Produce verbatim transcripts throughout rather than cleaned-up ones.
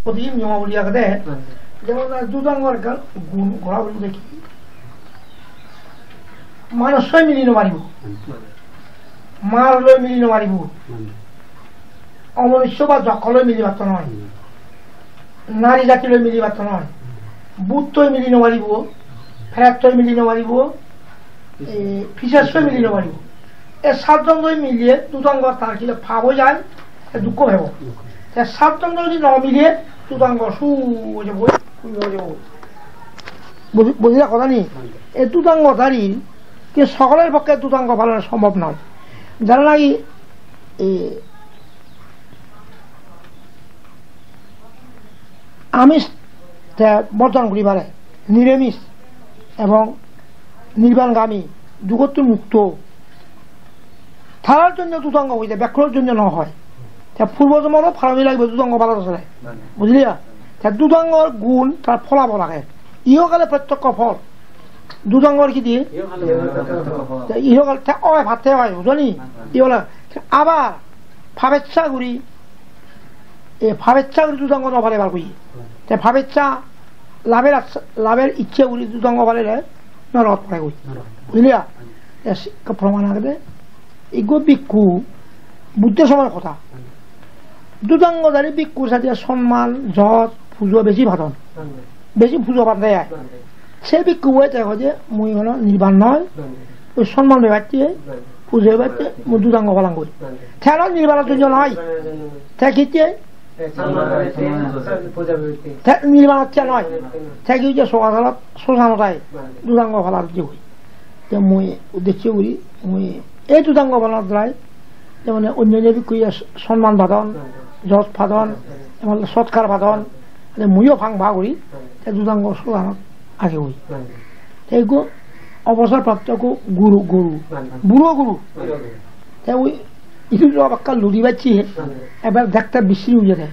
Odi niyomaboli agede, hmm, jemon, ah, dudangor ekkan gun gora boli deki. Manuj loi mili no paribo. Hmm. Mar loi mili no paribo. Hmm. Omonusyo ba jokkol loi mili patto noi. Hmm. Nari jati loi mili patto noi. Hmm. Bhut loi mili no paribo. Pret loi mili no paribo. E, pisas loi mili no paribo. E satjon loi miliye dudango tar hile pap oi jai, e dukko pebo. Te satjon loi jodi no miliye, dudango su oi jebo, punyo oi jebo. Buji-, bujila hoda ni? E dudango dari, ki sokkolor pokke dudango palana sombhob noi. Jara naki, e, Amish te borjon guri pare, niramis ebong nirbanagami, dugottun mukto. Tarar jonno dudango hoide, bekkunor jonno no hoi. Te purbo jonmoro parami lagibo dudango pala sele. Bujiliya? Te dudangor gun tar pholabol age. Ihokale protyokko phol. Dudangor hi di? Ihokale protyokko phol. Te ihokal te oi patte oi, bujoni? Ihokale abar pabeccha guri, e, pabeccha guri dudango no palebar guri. Te pabeccha laber as-, laber icche guri dudango palele norot pore guri. Norot. Bujiliya? Te sikka proman agede. Iggo bhikkhu, Buddho somoy hoda. Dudango dari bhikkhu sadiya sonman, jot, pujo besi padon. Besi pujo pande ai. Se bhikkhu bo te hoje, mui hono nirban noi. Oi sonman pebatte, pujo pebatte, mui dudango palangoi. Te aro nirbanor jonno noi. Te hitte? Te nirbanor jonno noi. Te hi hoye sogasalot, sosanot ai. Dudango palar je hoi. Te mui uddecche guri, mui ei dudango palar drai, jemon onyo onyo bhikkhu ye sonman padon, jot padon, emon sotkar padon, te muiyo pang pa guri, te dudango solanot age goi. Te ekko obosor prapto ekko guru, guru, buro guru. Te ui idu jo bakka ludi bacche, ebar dekte bisri ujede,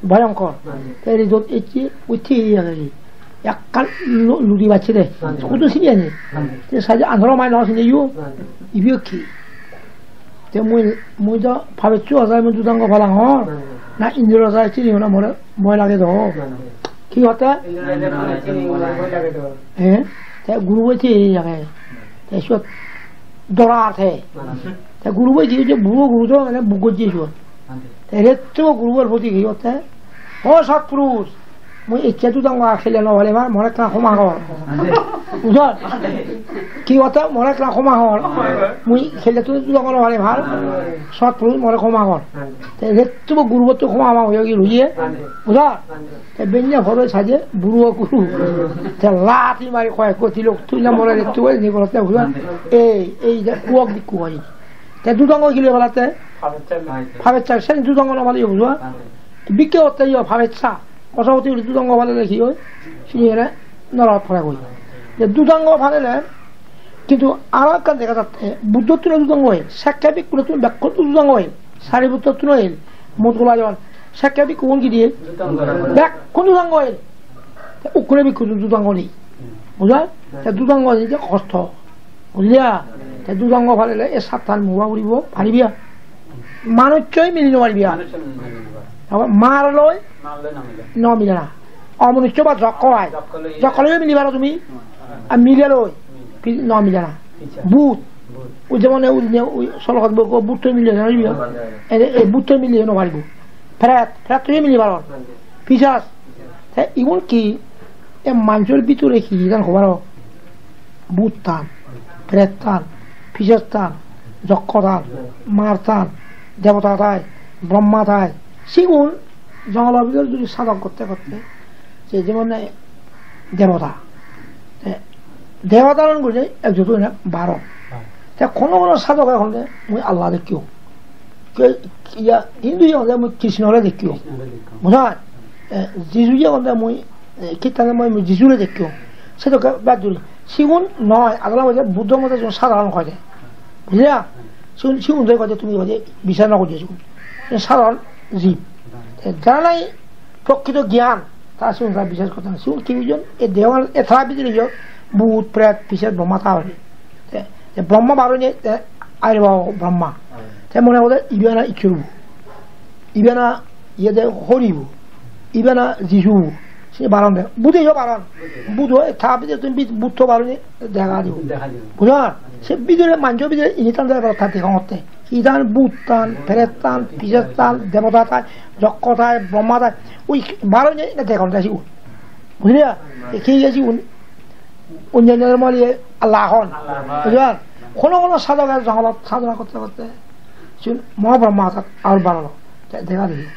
bhoyonkor. Te ridot ecche, ui thei age. Ekkan lu-, ludi bacche de. Mane. Hudu sini ani? Mane. Te saje andro mai no sini yu. Mane. Ibe ki? Te mui, mui do pabecchu ajai mui dudango palangor. Mane. Na indro ajai sini hona more bhoi lage do. Mane. Hi hote? Indro ajai sini more bhoi lage do. Eh? Te guru boite age. Te sot dora the. Mane. Te guru boi je buro guru do mane bugot je sot. Te retto gurubor poti hi hotte? O sotpurus, mui ecche dudango ar khele no parim ar, more ekka homa hor. Bujor? Hi hotte more ekka homa hor. Mui khele tu dudango no parim ar. Sotpurus more homa hor. Te retto gurubotto homa homa hoye gi loye. Bujor? Te benne horo saje buro guru. Te lati mari koyek koti lok tui na more retto ni bolotte bujor. Ei, ei je kuok bikku hoye. Te dudango hile balatte? Pabeccha. Pabeccha, sen dudango no bale yo bujua? Bikke otte yo pabeccha. Osogoti uri dudango bale le hi oi? Sini ere norot pore goi. Te dudango bale le, kintu aro ekkan dega jatte, Buddhottun dudango oi, sekke bikkunottun bekkun dudango oi, Sariputtottun oi, Modgula jon, sekke bikkugun hi diye? Dudango. Bekkun dudango oi. Te ukkune bikku dudango nei. Bujua? Te dudango nei je kosto. Bujiliya? Te dudango palele e sattan muba puribo, paribiya? Manuchoi mili no paribiya. Manuchoi mili no paribo. Aba mar loi? Mar loi no mile. No mile na. Omanucho ba jokko ai. Jokko loi. Jokko loi mili paro tumi? Hmm. Ar mile loi? Hmm. Pi-, no mile na. Picha. Bhut. Bhut. Ui jemon e ui ne ui solokot bo ko bhut loi mile no paribiya. Hmm. E, e bhut loi mile no paribo. Pret, pret loi mili paro. Hmm. Pisas. Te igun hi? E manjor bidire hi hi than hobaro? Bhut than, pret than, pisas than, jokko than, mar than, debota thai, Brahma thai. Sigun jongolo bidire judi sadok gotte gotte, je jemon debota. Te debota ron guri ek joto na baro. Te kono kono sadoke honde mui Allah dekkong. Ke, iya, Hindu ye honde mui Krishnore dekkong. Krishnore dekkong. Bujhon? Eh, Jisu ye honde mui, eh, Kirtane mui, mui Jisure dekkong. Sedokke bad duri. Sigun noi, adala hoide Buddho mote sigun sadharon hoide. Bujila? Sigun, sigun doi hoide tumi hoide bichar no gojjo sigun. Sigun sadharon jib. Te jara nahi prokrito gyan, ta sigun tara bichar gotton. Sigun hi oyon? E dewan, e tara bidire oyon bhut, pret, pisas, Brahma ta hoide. Te, te Brahma bar oinei, te Abirbhaba Brahma. Te mone hoide ibe na Issor bo. Ibe na iye de Hari bo. Ibe na Jisu, se baron de. Buddho yo baron. Buddho, ta bidire tumi bid-, Buddho baroni dega dibo. Dega dibo. Bujon? Se bidire manjo bidire ini tan dega ta degongotte. Itan Bhut tan, Peret tan, Pijet tan, Debota tan, Jokko tan, Brahma tan. Ui baroni degon de sigun. Bujile? E ki ye sigun? Onnanno dhormo loi Allah hon. Allah hon. Bujon? Hono hono sadhoke jonglot sadhona korte korte sigun Mahabrahma tan abirbhab olo. De-, dega diye.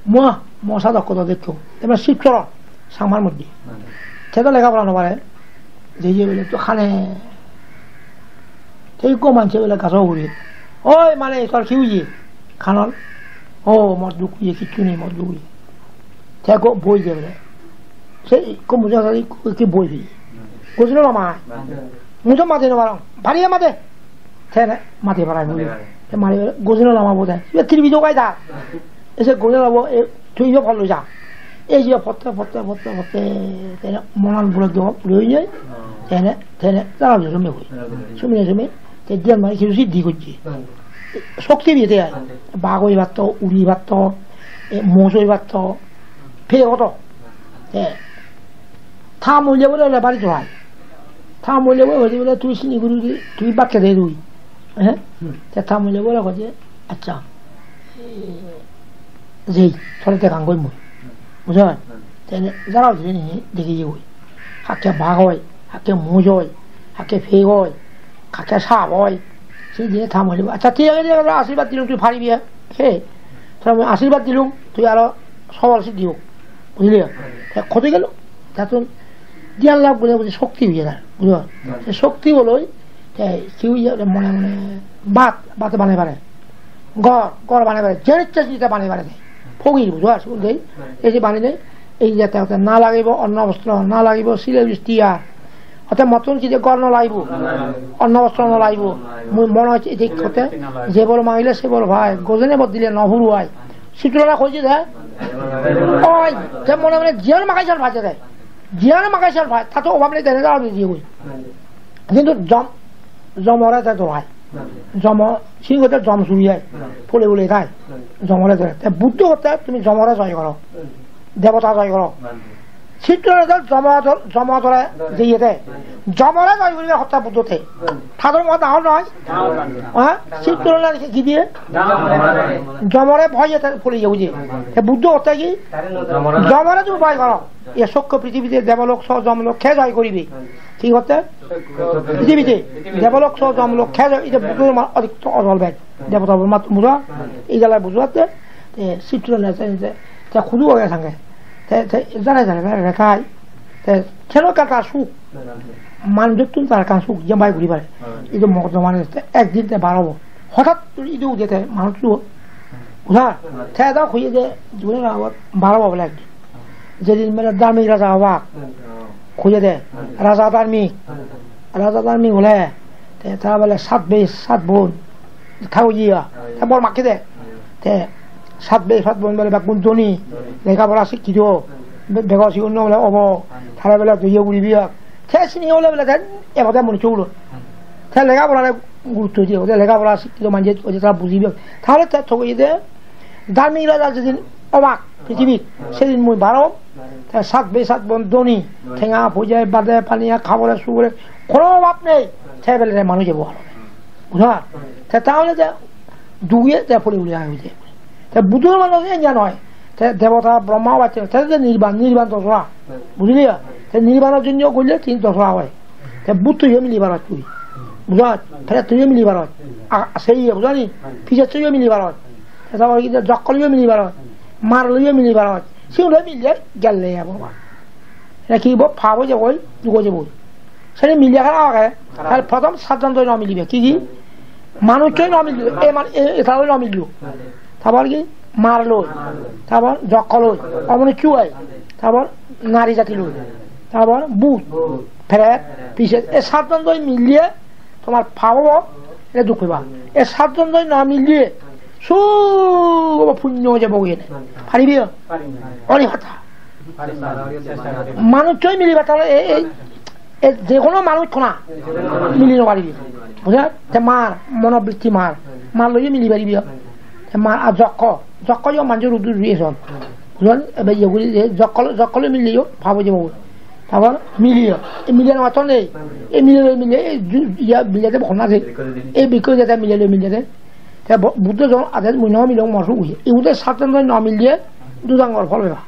Moha, moha sadhok hodo dekko. Ebar Sibchoron, Changmar moddhe. Te do lega pora no pare. Je je bole to hane. Te ikko manje bole gajo ugure. "Oi, mane, tor hi oye?" Hanon. "O, mor duk oye, kichu nei, mor duk oye." Te ikko boi de bole. Se ikko muje asa ikko, ikko boi hi. Gojino lama. Muje made no parong. Bariye made. Te ene madi parai mui. Madi parai. Te mari gojino lama bo de. Ibe tirbijo gai da. Ese gojino lama bo, e, tui yo phallo ja. E je photte, photte, photte, photte. Te ene monan buro do, buro ye. Te ene, te ene, tara buro me hoi. Sumi ne sumi. Te diyan mari kisu siddi gojje. Shokti biye te ai. Bag oi batto, uri batto, e, moj oi batto. Phe oto. Te. Tha molle bole ole bari jorai. Tha moile bo hoide bole tui sini guri di, tui bakke de dui. Eh? Hmm. Te tha moile bo hoide, "Accha, eh, jei, tore degang goi mui." Bujhon? Hmm. Te jara hoide ni degi ye goi. Hakke bag oi, hakke moj oi, hakke pek oi, hakke sap oi. Se je tha moile bo, "Accha, thik age, thik age, ashirbat dilung, tui paribi, eh?" He, tore mui ashirbat dilung, tui aro sobol siddhi hok. Bujhile? Te hode gelo? Tattun dhyan lab guri guri shokti oye tar, bujho? Hmm. Se shokti boloi, te hi oye, mone mone bhat, bhat banei pare. Ghor, ghor banei pare. Jeni icche seni banei pare. Pogir, bujho? Sigun dei, ei je banei dei, ei je te hotte na lagibo, onno bostro na lagibo, sile bisti ar. Hotte mottun ki je ghor no lagibo, onno bostro no lagibo. Mui mone hocche edik hotte, je bor mangile se bor pai, gojene bor dile no puro ai. Sibchoron hoi je de. Oi, te mone mone jiyan magai siyan paje de. Jiyan magai siyan pai, ta to obab nei, dene daro diye goi. Hintu jom, jomore te dorai. Jomo, sing hotte jom suri ai. Phole phole thai. Jomore dorai. Te Buddho hotte tumi jomore joy goro. Debota joy goro. Sibchoron do jomo do-, jomo dore jeye de. Jomore joy guribar hotte Buddho te. Ta dhormo dangor noi? Ha? Sibchoron hi diye? Jomore bhoye te phole ye bujhe. Te Buddho hotte hi? Jomore tumi bhoi goro. Ye sokko prithibite debolok so jomlok ke joy guribe? Hi hotte? Prithibite debolok so jomlok ke joy, ite Buddho ma odikto ojol bej. Debota bor matto mura, ijala bujho atte. Te Sibchoron ase, te, te hudu age sange. Te, te jare jare jare rekai. Te seno ekkan tar suk. Manujottun tar ekkan suk jempai guri pare. Idu mogodo manuj te ekdin te bar obo. Hotat idu ude te manuj udo. Uda, te do hoye de jibone na bar obo bole ekdin. Jedin mane dharmik raja obak. Hoye de, raja dharmik. Raja dharmik ole, te ta bole sat bei sat bon. Thago jiya. Te bor makke de. Te sat bei sat bon bole bekkun dhoni. Lega pora sikkito. Be-, bego sigun no bole obo. Tara bole doye guribi ak. Te sini ole bole te ebode manuj ulo. Te lega porare gurutto diye. Te lega pora sikkito manje ode tara bujibi ak. Tahole te thogi de. Dharmik raja jedin obak prithibit, sedin mui bar om, te sat bei sat bon dhoni, tenga poije bade paniya habore subore, hono obab nei, te bele te manuj ebo aro. Bujho? Te tahole te duge te phole phole age. Te Buddho manuj enja noi, te debota Brahma obak, te te nirban, nirban dosa. Bujhile? Te nirbanor jonno golle tin dosa oi. Te bhutto yo mili parot tui. Bujhot? Pret yo mili parot. A, se iye bujhani? Pijet yo mili parot. Te ta pore ki jokkol yo mili parot. Mar lo yo mili parot. Sigun lo mili gelle ya baba. Ena ki bo pabo je goi, dugo je boi. Seni mili hara age. Ar prothom satjon doi no milibe. Ki ki? Manuj doi no milibe. E man, e, e ta doi no milibe. Ta pore ki? Mar loi, ta por jokko loi, omonussu oi, ta por nari jati loi, ta por bhut, pret, pijet, ei satjon loi miliye tomar pap obo, ei duk peba. Ei satjon loi no miliye, suk obo punyo oi jebo goi ene. Paribi o? Oni hota. Manuj oi miliba tale ei, ei, ei je hono manuj hona mili no paribi. Bujha? Te mar, monobritti mar. Mar loiyo mili paribi o. Te mar ar jokko. Jokko yo manjor udu udu eson. Bujon, ebe iye guri je, jokkol, jokkol mille yo, pabo je bo. Tabar mille yo. E mille no to nei. E mille lo mille, e ju-, iya mille de bokna de. E bikko je ta mille lo mille de. Te bo-, Buddho jon ades mui no mile mor su uye. Iude sattan no mille, dudangor phol beba.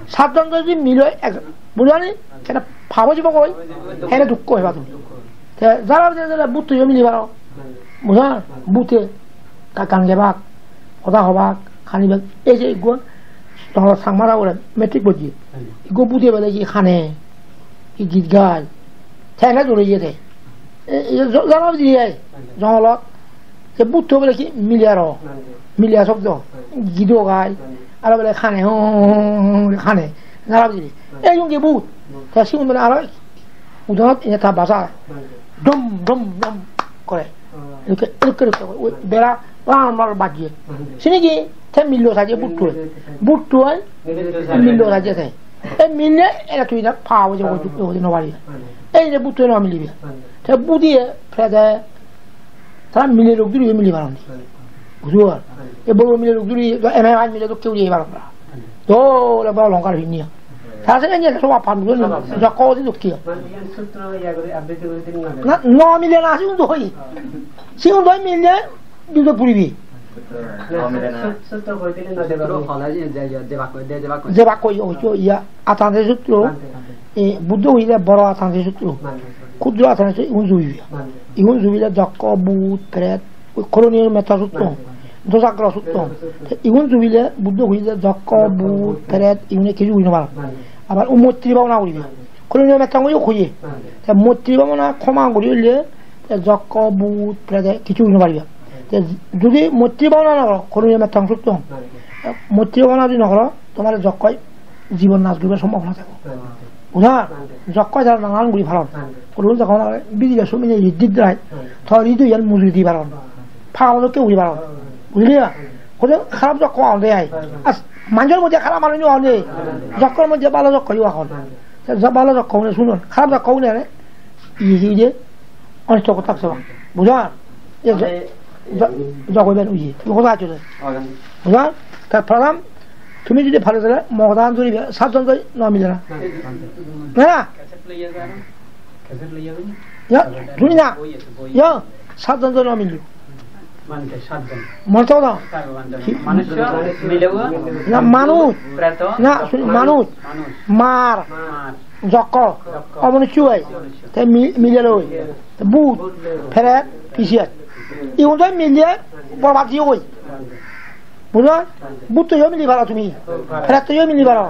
Sattan jodi mile ek, bujani? Kena pabo jibo goi, here dukko heba tumi. Te jara je jara butto yo mili paro. Bujon? Butte ka-, gan gebak, hoda hobak, hani bak, ei je iggo, tongol Changmara ore matric pojje. Iggo butte bele hi hane, hi git gai. Te ene dore iye de. E, e, jo-, jara je ai, jongolot. Te butto bele hi mili aro. Mili aro sobdo. Gido gai. Aro bele hane, hone. Jara je. Ei jong ki but. Te sigun bele aro udonot ene ta basa. Dom, dom, dom kore. Edokke, edokke, edokke kore. Oi, bera, lar, lar bajje. Sini ki, te millo saje butto. Butto, millo saje te. E mille, era tui na pabo je, oi, oi, no bari. Ei je butto no milibe. Te budiye, prede, tara mile lok duri mili baron. Bujor. E boro mile lok duri, eme ai mile dokke uri baron. Dole ba olongkar hinni. Ta se enje soba pan duri ni, jokko odi dokke. Na, no mile na, sigun do hoi. Sigun do mile, dudo puribi. Jebak koi, oi, oi, iya, Atante sutro. E, Buddho hoile boro Atante sutro. Khudro Atante sutro, igun jubibi. Igun jubile jokko, bhut, pret, oi, koroniyo metta sutro. Dosagro sutro. Te igun jubile Buddho hoile jokko, bhut, pret, igune hissu guri no paron. Abar ummoitri bhabona guribe. Koroniyo metta guri hoye. Te moitri bhabona khoma guri hoile, te jokko, bhut, prete hissu guri no paribe. Te judi moitri bhabona no goro, koroniyo metta sutro. Moitri bhabona judi no goro, tomar jokkoi jibon nas guribar sombhabona thebo. Bujha? Jokkoi tara nanan guri paron. Korun jokkoi bidire somine ridit drai, to ridoyan mujuri di paron. Pagalo dokke guri paron. Bujile? Hoda harap jokko agonde ai. Ar manjor moddhe harap manuj agonde. Jokkor moddhe bhalo jokko yo agon. Te jo-, bhalo jokko une sunon. Harap jokko une are. Iye, iye, onisto gottak seba. Bujha? Ye jo-, jo-, jogo ben uye. Tumi hoda acho de. Bujha? Ta pradhan, tumi jodi paro tale, mogodan juri be, satjon joi no mile na. Na? Ya, tumi na. Ya, satjon joi no mile. Mane satjon. Mane to da. Manuj, milewo. Na, manuj. Preto. Na, suni, manuj. Manuj. Mar. Mar. Jokko. Jokko. Omanuccho ai. Omanuccho. Te mi-, mile loi. Te bhut. Pret. Pijat. Igun do mile borbat diye goi. Bujho? Bhutto yo mili paro tumi. Pret to yo mili paro.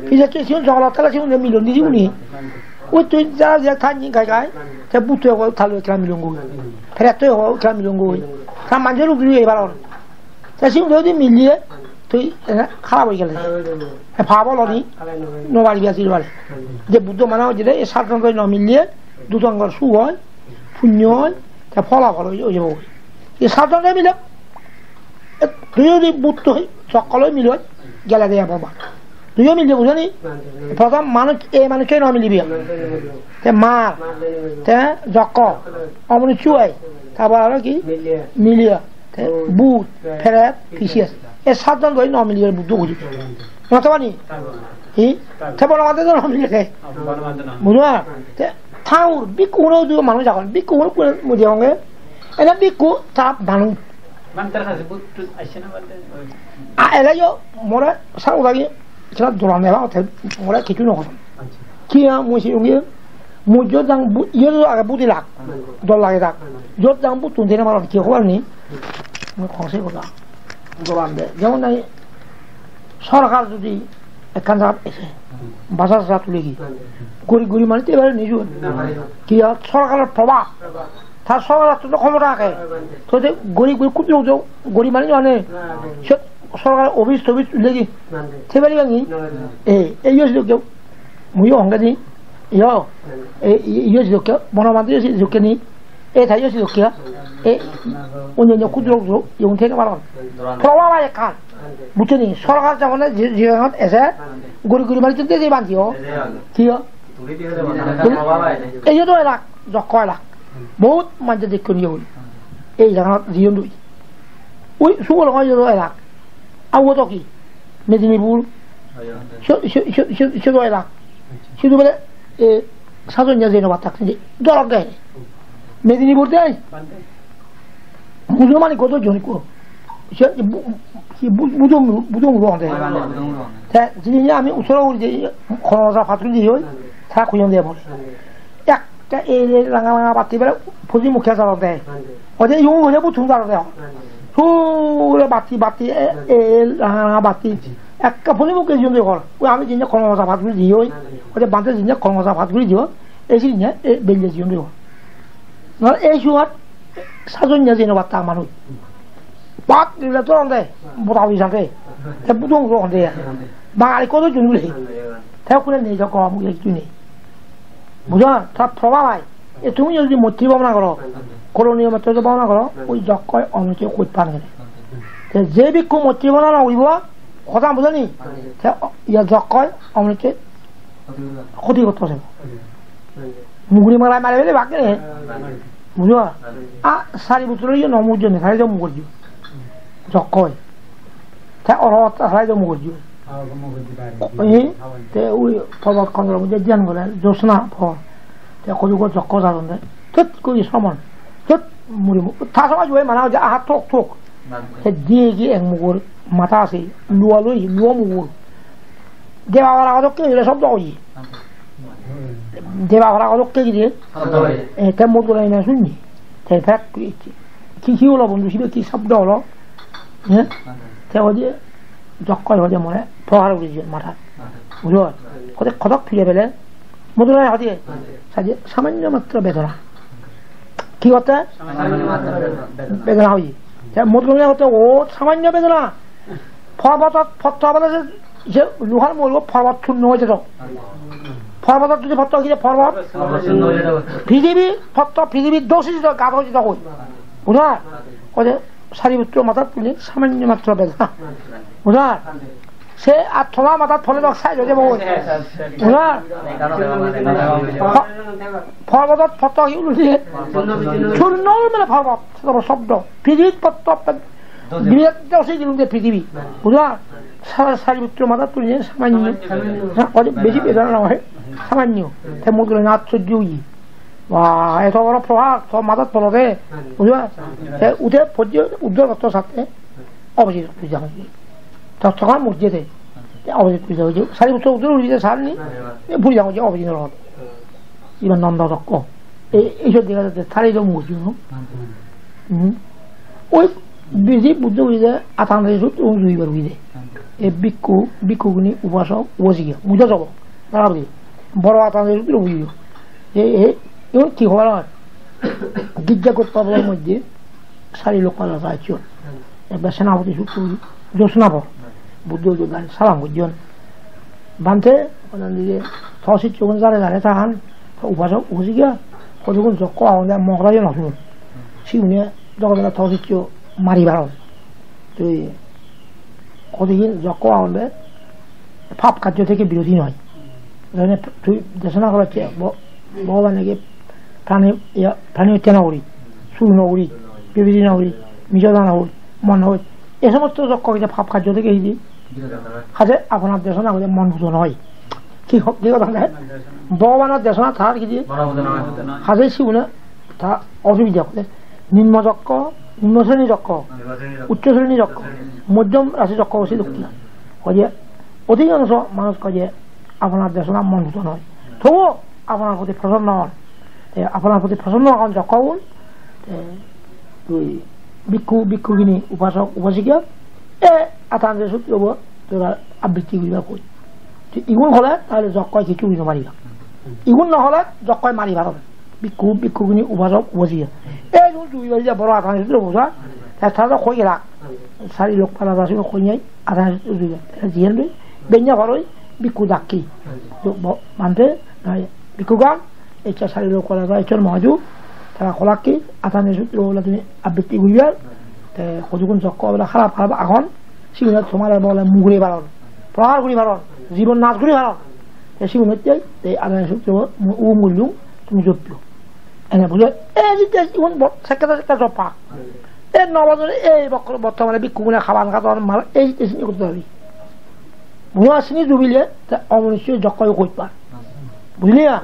Pijat to sigun jongolot thele sigun milon di siguni. Oi tui ja ja thanni gai gai. Te bhutto yo thalo ekka milon goi. Pret to yo ekka milon goi. Ta manje ruk ruk ei paro. Te sigun jodi miliye, tui ene harap oi gele. E pap olo ni, no paribi asir pare. Je Buddho mana hoide, e sattan no miliye, dutangor suk oi, punyo oi, te pholapol oi, oi jebo. E sattan no mile, e tui jodi Buddho hoi, jokkol oi mile, gele de ebo ba. Tui yo mile, bujho ni? Prothom manuj, e manuj no milibe. Te mar, te jokko, omanuccho oi, ta por aro hi? Miliye. Te bhut, pret, pijat. E satjon doi no mile Buddho hoye. Mane to bani? Hi? Te bono made to no mile. Bujho? Te thakur, bhikkhu uno du manuj agon. Bhikkhu uno kune mujhe honge. Ena bhikkhu ta manuj. Mantar kase bhut tut aise na bade? A, ele yo, more sa udagi. Sira doran eba hotel, ora hissu no hono. Acha. Kiya mui se ungi, mui jot jang bu-, iyot age budi lak, dol lage dak. Jot jang butun dene maron ki hobar ni? Mui khose goda. Doran de. Jemon nai sorkar jodi ekkan jagat ese, basa sa tule gi. Gori gori mani te bare niju. Kiya sorkar proba. Ta sorkar to khomota age. To de gori gori kudro jo gori mani jane. Se sorkar office toffice legi. Te bari bangi. E, e, yo sido kyo. Mui yo honge di. Yo. E, e, yo sido kyo. Bono mande yo sido kyo ni. E, ta yo sido kyo. E, onyo onyo kudro kudro, yo un theke paron. Proba bai ekkan. Bujho ni? Sorkar jabone je, je ese, guri guri mari tun de de banji o. Kiyo? Ei yo do elak, jokko elak. Bohut manje dekkon yo. Ei jaganot jiyon dui. Ui, sugo logo yo do elak. Awo to ki? Medinipur, Siyot, siyot, siyot, siyot, siyot oi lak. Sidu bole, e, sajonye jei no pattak, je, dorok de. Medinipur de ai. Musolman ikko do jon ikko. Se bu-, hi bu-, bujong, bujong ro de. Te, jini ami usoro uri je, kono ja pat guri jei, ta kuyon de bole. Ekka ei ranga ranga batti bele pujimukhe jalode. Ode yung hole butun jalode. Sure batti, batti, e, e, ranga ranga batti. Ekka pujimukhe jiyonde hor. Oi ami jinne kono ja pat guri jei. Ode bhante jinne kono ja pat guri jei. Ei jinne, e, belle jiyonde hor. Nole ei suat sajonye jei no pattak manuj. Bat dile to onde, bota oi jade. Te budong ro onde. Bangali kodo junule. Te kule nei jo kom ye juni. Bujon, ta proba bai. E tumi jodi moitri bhabona goro, koroniyo metro jodi bhabona goro, oi jokkoi onote koi pan gele. Te je bhikkhu moitri bhabona no goribo, hoda bujoni? Te o-, iya jokkoi onote khoti gotto se. Muguri mara mare bele bak gele. Bujo? A, sari butro iye no mujoni, sari jo muguri. Jokkoi. Te oro ta sari jo muguri. Ei, te ui pobot kondro mujhe jiyan gole, josna por. Te kojugo jokko jadon de. Tut kuri somon. Tut muri mu-, ta somaj ui mana hoide aha tok tok. Te diye gi ek mugur mata ase, luo loi, luo mugur. Deba bara godokke gire sobdo oye. Deba bara godokke gire. E, te mur gure na sunni. Te pek ki, ki, ki holo bondhu, sibe ki sobdo holo? He? Te hoide, jokkoi hoide more, prohar guri diye mata. Bujo? Hoide, hodok pire pele, Modulane hoide, saje samanyo matro bedona. Ki hotte? Samanyo matro bedona. Bedona hoye. Te Modulane hotte o samanyo bedona. Porbotot potto obode je, je luhar muolbo porbot chunno oi jedo. Porbotot jodi potto hoye porbot? Porbot chunno oi jedo. Prithibi potto, prithibi dosi jedo, gat oi jedo hoi. Bujo? Hoide Sariputro mathat tuli samanyo matro bedona. Bujo? Se ar toma mathat pole dok sai jebo. Bujo? Po-, porbot potto hi ulule? Chunno mane porbot, se to sobdo. Prithibi potto pe-, birat dosi dilunde prithibi. Bujo? Sa-, Sariputro mathat tuli samanyo. Na, hoide besi bedona noi. Samanyo. Te Modulane aschorjo oye. Ba, eto boro prohar, to mathat polode. Bujo? Te ude pojje uddor gotto satte. Obojit puri jang. To tokan mujje de. Te obojit puri jang. Sari bojor uddor uri de sarni. E puri jang je obojit no. Iban nondo dokko. E, ei sot dega jatte tari do mujje no. Hmm. Oi biji Buddho uri de atan de sut un jui bar uri de. E bhikkhu, bhikkhugini upasok, upasika. Mujje jabo. Boro atan de sut uri. E, e, igun ki hobar oi? Girja gotto bor moddhe sari lokpala ta ecchon. Ekbar senapoti sutto josna por. Buddho jodan salam gojjon. Bhante, onan diye, to sicchogun jare jare tan, to upasok upasika, hodugun jokko agonde mogora yo no sunon. Sigune dogo dogo to siccho mari paron. Tui hodugun jokko agonde, pap kajjo theke biroti noi. Jene tui desona gorosse, bo-, Bhogobane ki prani, iya, prani hotte no guri, sur no guri, bebedi no guri, mijo hoda no guri, mon no guri. Ei somosto jokko hoide pap kajjo theke hoide. Haje aponar desona hoide mon pujo noi. Ki ho-, ki hoda hoide? Bhogobanor desona tar hoide. Haje sigune ta osubide hoide. Nimmo jokko, nimmo sreni jokko, uccho sreni jokko, moddhom rasi jokko, sidokke. Hoide, odhikangsho manuj hoide aponar desona mon pujo noi. Tobuo aponar proti prosonno on. Te aponar proti prosonno on jokkogun, te ui bhikkhu, bhikkhugini, upasok, upasika, e atan je sutro bo tora abritti guribar hoi. Te igun hole tahole jokkoi hissu guri no pariba. Igun no hole jokkoi mari paron. Bhikkhu, bhikkhugini, upasok, upasika. Ei igun jui guri je boro atan je sutro bo sa, te tara hoi gela. Sari lokpala dasi hoi nei, atan je sutro jui gela. Te jiyen dui, benya horoi, bhikkhu dakki. Jo bo-, bhante, nai, bhikkhugan, ecche sari lokpala dasi echchon mohoju, tara holak ki, atan je sutro bo tumi abritti guribar, te hodugun jokko obola harap harap agon, sigunore tomare bole muguri paron, prohar guri paron, jibon nas guri paron. Te sigun hotte, te atan je sutro bo, mu-, um gullung, tumi joppo. Ene bujo, ei je te sigun bo-, sekke sekke joppa. Ei no bojor, ei bokkor, bortomane bhikkhugune haban hadon, mar, ei je sini gotto pari. Bujho, sini jubile, te omonusso jokko yo hoi par. Bujile ya?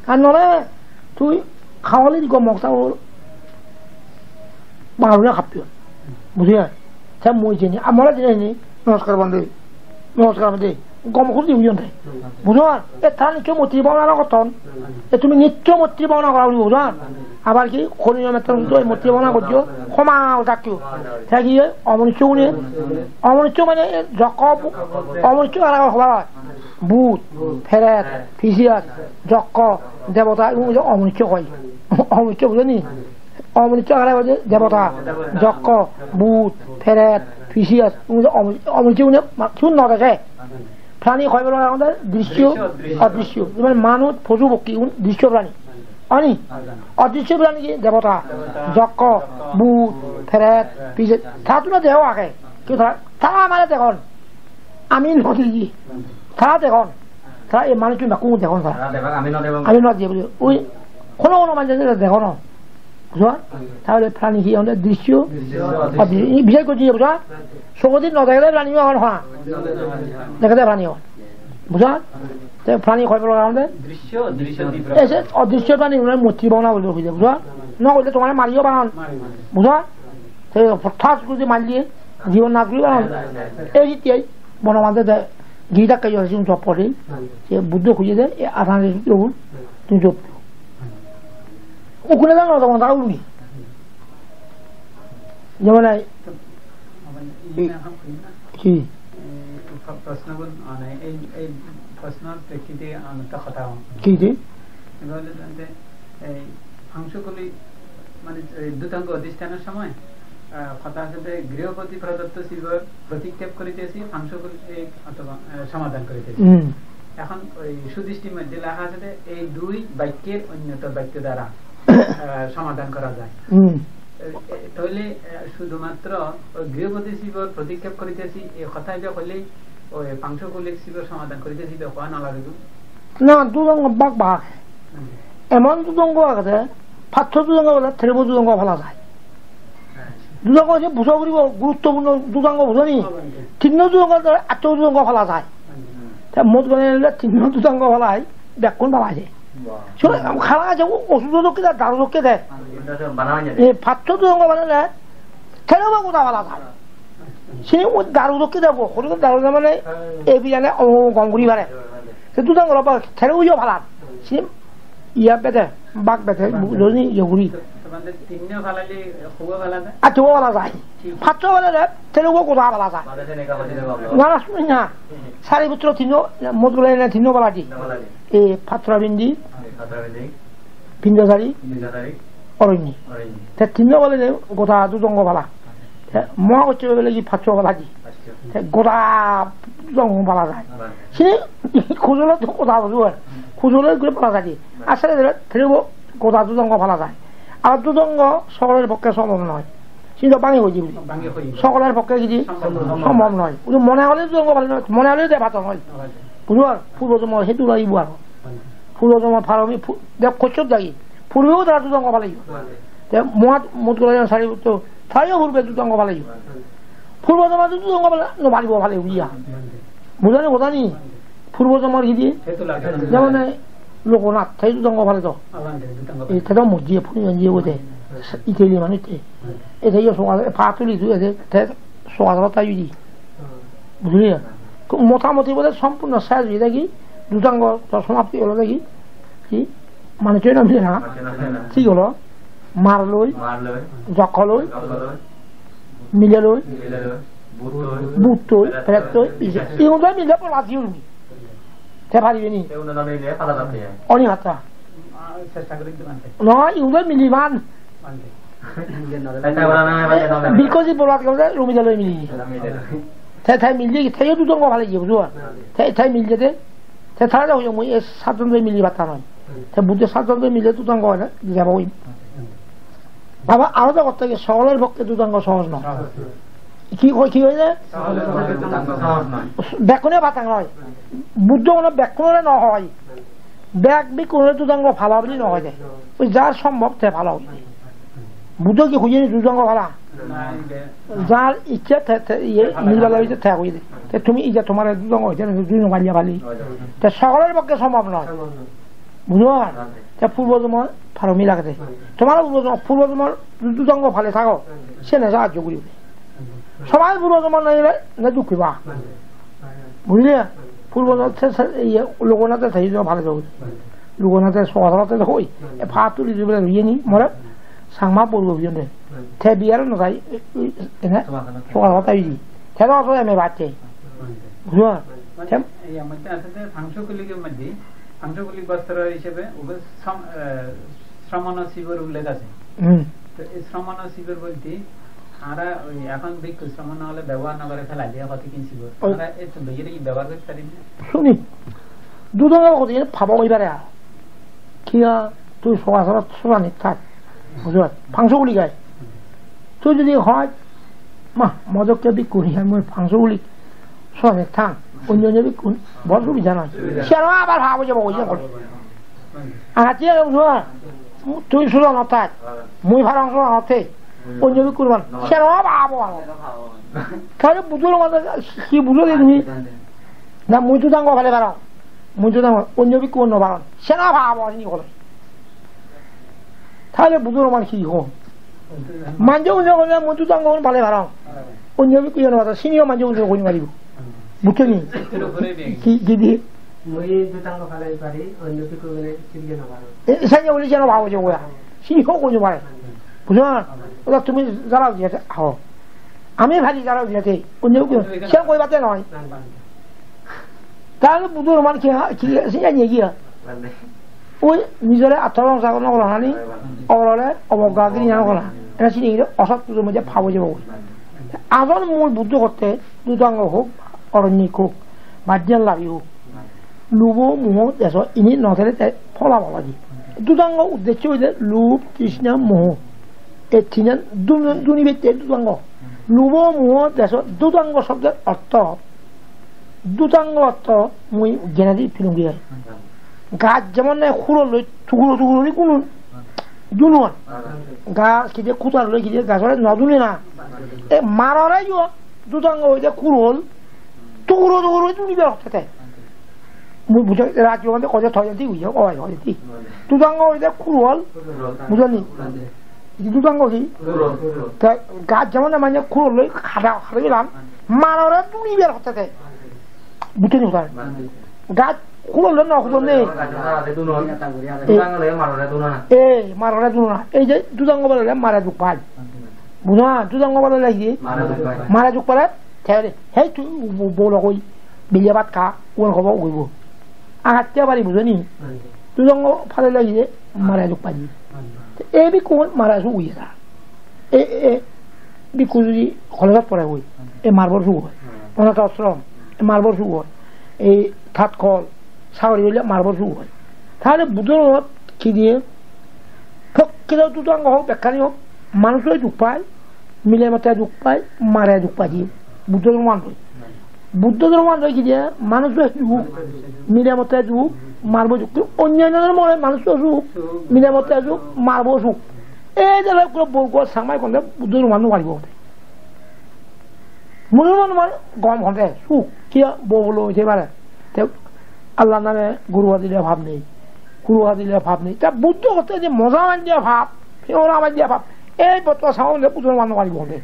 Ar nole tui hawali di gom mokta o baruna happiyo. Bujile? Te mui jeni, amara jeni ni, namaskar bande. Namaskar bande. Gom hudi uyon te. Bujho? E ta nicho moti bana na goton. E tumi nitto moitri bhabona gora puribo, bujon? Abar hi, hori name tumi moitri bhabona gojjo, homa o dakkiyo. Te hi oy, omonusso gune, omonusso mane jokko, omonusso ara hobar oi. Bhut, peret, pijiyat, jokko, debota, igun ole omonusso hoi. Omonusso bujo ni? Omonusso ara hoide debota, jokko, bhut, peret, pijiyat, igun ole omo-, omonusso gune ma-, sun no dege. Prani hoi prokar agonde? Drishyo, odrishyo. Odrishyo. Jemon manuj, poju, pokki, igun drishyo prani. Ani? Odrishyo prani hi? Debota. Debota. Jokko, bhut, peret, pijiyat. Tattun o deho age. Ki tara, tara amare degon. Ami no degi. Tara degon. Tara ei manuj bekkun degon tara. Tara degon, ami no degong. Ami no degi. Oi, hono hono manje degon. Bujo? Tahole prani hi honde? Drishyo. Drishyo. Odri-, ei bicchej gojje, bujo? Sogodi no degede prani hon, ha? Degede prani hon. Bujo? Te prani hoi prokar honde? Drisyo, odrisyo di prokar. Ei se odrisyo prani hone moitri bhabona gori hoide, bujo? No golle tomare mariyo paron. Mari, mari. Bujo? Te tas guri marle, jibon nas guri paron. Ei jitte ei bono maje de, giri dakke yo sigun sop pore. Se Buddho hoye de, e adhan re sutro gun, tumi sop. Ukune jano tokon ta uluni. Jemon ei, ki? এই প্ৰ-, প্ৰশ্নবোৰ, মানে, এই, এই প্ৰশ্নৰ প্ৰেক্ষিতে আমি এটা কথা কওঁ। কি, কি? এবাৰ তেন্তে এই ফাংশকুলি, মানে, এই দুতাঙ্গ অধিষ্ঠানর সময়, আহ, কথা আছে যে গৃহপতি প্রদত্ত শিবর প্রতিক্ষেপ করিতেছি ফাংশকুলি অথবা, আহ, সমাধান করিতেছি। হুম। এখন ওই সুদৃষ্টির মধ্যে লেখা আছে যে এই দুই বাক্যের অন্যতম বাক্য দ্বারা, আহ, সমাধান করা যায়। হুম। এ, এ, তাহলে, আহ, শুধুমাত্র ওই গৃহপতি শিবর প্রতিক্ষেপ করিতেছি এই কথাই যে হলে ওই পাংশকুলিক শিবর সমাধান করিতেছি তো কয় না লাগে তো? Na, dudango bak bak. Hmm. Emon dudango agede, paccho dudango bole, terebo dudango pala jai. Dudango je bujo guribo, guruttopurno dudango bujo ni? Tinno dudango bole, atto dudango pala jai. Te mot gone ele tinno dudango pala jai, bekkun pala jai. Wow. So, hara je osudo dokke de, daru dokke de. Bana hoi jai. E paccho dudango pala jai, terebo goda pala jai. Sini o daru dokke debo, hono daru na mane, e bijane o gom guri pare. Se dudango ba terebo yo phalan. Sini iya bede, bak bede, joni yo guri. Tomare tinno phalale, hubo phala jai? Aa, hubo phala jai. Paccho phalale, terebo goda phala jai. Mane se neka phalale baba. Na, na, suni na. Sariputro tinno, mot gole na tinno phala di. Tinno phala di. E patra bindi. E patra bindi. Pindosari. Pindosari. Oronyi. Oronyi. Te tinno phalale goda dudango phala. Te Mohakosshope bele hi paccho pala di. Paccho. Te goda dudango pala jai. Pala jai. Sini kujole to goda bujo ar. Kujole guri pala jai di. Pala jai. Asole dele terebo goda dudango pala jai. Ar dudango sokolor pokke sombhob noi. Sini to bangi hoye buli. Bangi hoye. Sokolor pokke hi di? Sombhob noi. Sombhob noi. Ui mone hole dudango pala noi. Mone hole de pala noi. Pala jai. Bujo ar? Purbo jonmo hetu loi ibo ar. Purbo jonmo parami pu-, de Kossob dagi. Purbeyo tara dudango palayo. Te Mohat-, Modgul Sariputro, tarayo purbe dudango palayo. Purbo jonmo dudango pala, no paribo pale uiya. Bujani, bujani? Purbo jonmor hi di? Jemon ei Lokonath, te dudango pale to. E te do mojje, puni mojje ode. Itali manuj te. E te yo soga, pa tuli tu e te, te soga soga ta yudi. Bujile? Motamoti bole sompurno sej oye degi, dudango to somapti olo degi. Hi? Manuj oye na mile na? Manuj oye na mile na? Thik olo. Mar loi, mar loi, jokko loi, jokko loi, mile loi, mile loi, bhut loi, bhut loi, peret loi, peret loi, ije. Igun loi mile pala di urmi. Te paribe ni? Te uno na mile pala jate. Oni hata. Ah, chesta gori diban te. No, igun loi miliban. Bante. Chesta gora na, bante, no, no. Bikkosi bolat gole rumile loi mili. Rumile loi. Te, te mili, te yo dudango pale je, bujo? Te, te mili de. Te tara hoye mui e satjon doi mili patta noi. Te Buddho satjon doi mili dudango hole jebo oi. Baba, aro jagat theke sokolor pokke dudango sohoj noi. Ki hoi, ki hoye? Sokolor pokke dudango sohoj noi. Bekkune patta noi. Buddho hono bekkunore no hoi. Bek bikkunore dudango pala buli no hoide. Oi jar sombhob te pala hoide. Buddho hi hoye ni dudango pala? Jar icche te, te, iye, nirban loi te, te hoye de. Te tumi ije tomar dudong hoye de, dudong hoye de. Te sokkolor pokke sombhob noi. Bujo? Te purbo jonmor parami lage de. Tomar purbo jonmor, purbo jonmor dudong pale thago. Sene sahajjo guribo. Sobai purbo jonmor nei ole, ne duk peba. Bujile? Purbo jonmor te, te, iye, logona te, te, iye, pale do. Logona te, soga soga te, hoi. E phat tuli dibe, iye ni, more. Changma purbo hoyon de. Te biyar no jai, e, e, ene, soga soga te, iye. Te do so eme bacche. Bujo? Te iya, mane asole pangso kulige mane, pangso kulig bostro hisebe, ugo sam-, eh, sramana sibor ullekh ase. Hmm. To ei sramana sibor bolte, tara oi ekhon bhikkhu sramana ole bebohar no gore, phelai diye hote kin sibor. Oi. Tara ei to loye ki bebohar gotte pare na? Suni. Dudong hote pabok oi pare ar. Kiya tui soga soga sujani thak. Bujo? Pangso kulig ai. Tui jodi hoj, "Ma, mo dokke bhikkhu ni, mui pangso kulig sujani thang, onyo onyo bhikkhun bor subidha noi." Siyano abar pabok oi jebo, oi jebo. Achi age bujo? Tui sujanot thak, mui parong sujanot thei. Onyo bhikkhun ban. Siyano pabok oi jebo. Tale bujo mane hi bujo de tumi? Na mui dudango pale parong. Mui dudango, onyo bhikkhu no paron. Siyano pabok oi jebo. Tale bujo mane hi ho? Manje onyo onyo mui dudango pale parong. Onyo bhikkhu no paron. Siniyo manje onyo onyo paribo. Bujo ni? Ki, ki di? Mui dudango pale pari, onyo bhikkhu gune sibile no paron. E, sanye uli jeno bhabo je oya. Sini ho ko je mare. Bujo na? Ola tumi jara diye te, ho. Ami bhali jara diye te. Onyo bhikkhu, se koi bate noi. Tale bujo mane ki, ki, sini ye ki? Oi, nijore attoprosongsa no gola hani, orore obogga giri no gola. Era sini giri osot pujo moje pabo jebo. Ajon mul bujo gotte, dudango hok, oronyik hok, bajjan labi hok. Lubo muho deso ini no thele te phola phola di. Dudango uddeccho hoide lub, trishna, moho. E tinan dun-, duni bette dudango. Lubo muho deso dudango sobdor ortho. Dudango ortho mui genedi pilungi ai. Gaj jemon nahi hurol loi tuguro tuguro guri gunun. Dunuan. Gaj kide kutar loi kide gajore no dune na. E marore yo dudango hoide hurol tuguro tuguro guri dunibar hotte te. Mui bujo rajyo mane hoide toy di uyo oi hoide. Dudango hoide hurol bujoni. Dudango hi? Hurol. Te gaj jemon nahi mane hurol loi hada hada bilan marore dunibar hotte te. Bujoni hudai. Gaj hurol loi no hudon nei. E, e, marore dunona. Ei je dudango bole mare duk pai. Bujo na, dudango bole hi? Mare duk pai. Mare duk pale, te hei tu bo-, bolo koi. Bile bhat kha, uan khobo uibo. Agatte bari bujoni. Dudango pale lagile mare duk pai. E bhikkhu mare su uiye da. E, e, bhikkhu jodi college-ot pore oi, e marbor suk oi. Onath ashram, e marbor suk oi. E thatkol, sagori golle marbor suk oi. Tale Buddho dhormot hi diye? Prokkito dudango hok, bekkani hok, manuj oi duk pai, mile motte duk pai, mare duk pai diye. Buddho dhormo andoi. Buddho dhormo andoi hi diye? Manuj oi duk, mile motte duk, marbo duk. Onnanno dhormo ole manuj oi suk, mile motte suk, marbo suk. Ei je loi ekko bor gor Changmai honde Buddho dhormo no paribo. Musolman mane gom honde, suk, kiya bo bolo oite pare. Te Allah name guru hadile pap nei, guru hadile pap nei. Ta Buddho hotte je moja manje pap, piyora manje pap. Ei botto samonde Buddho manu mari honde.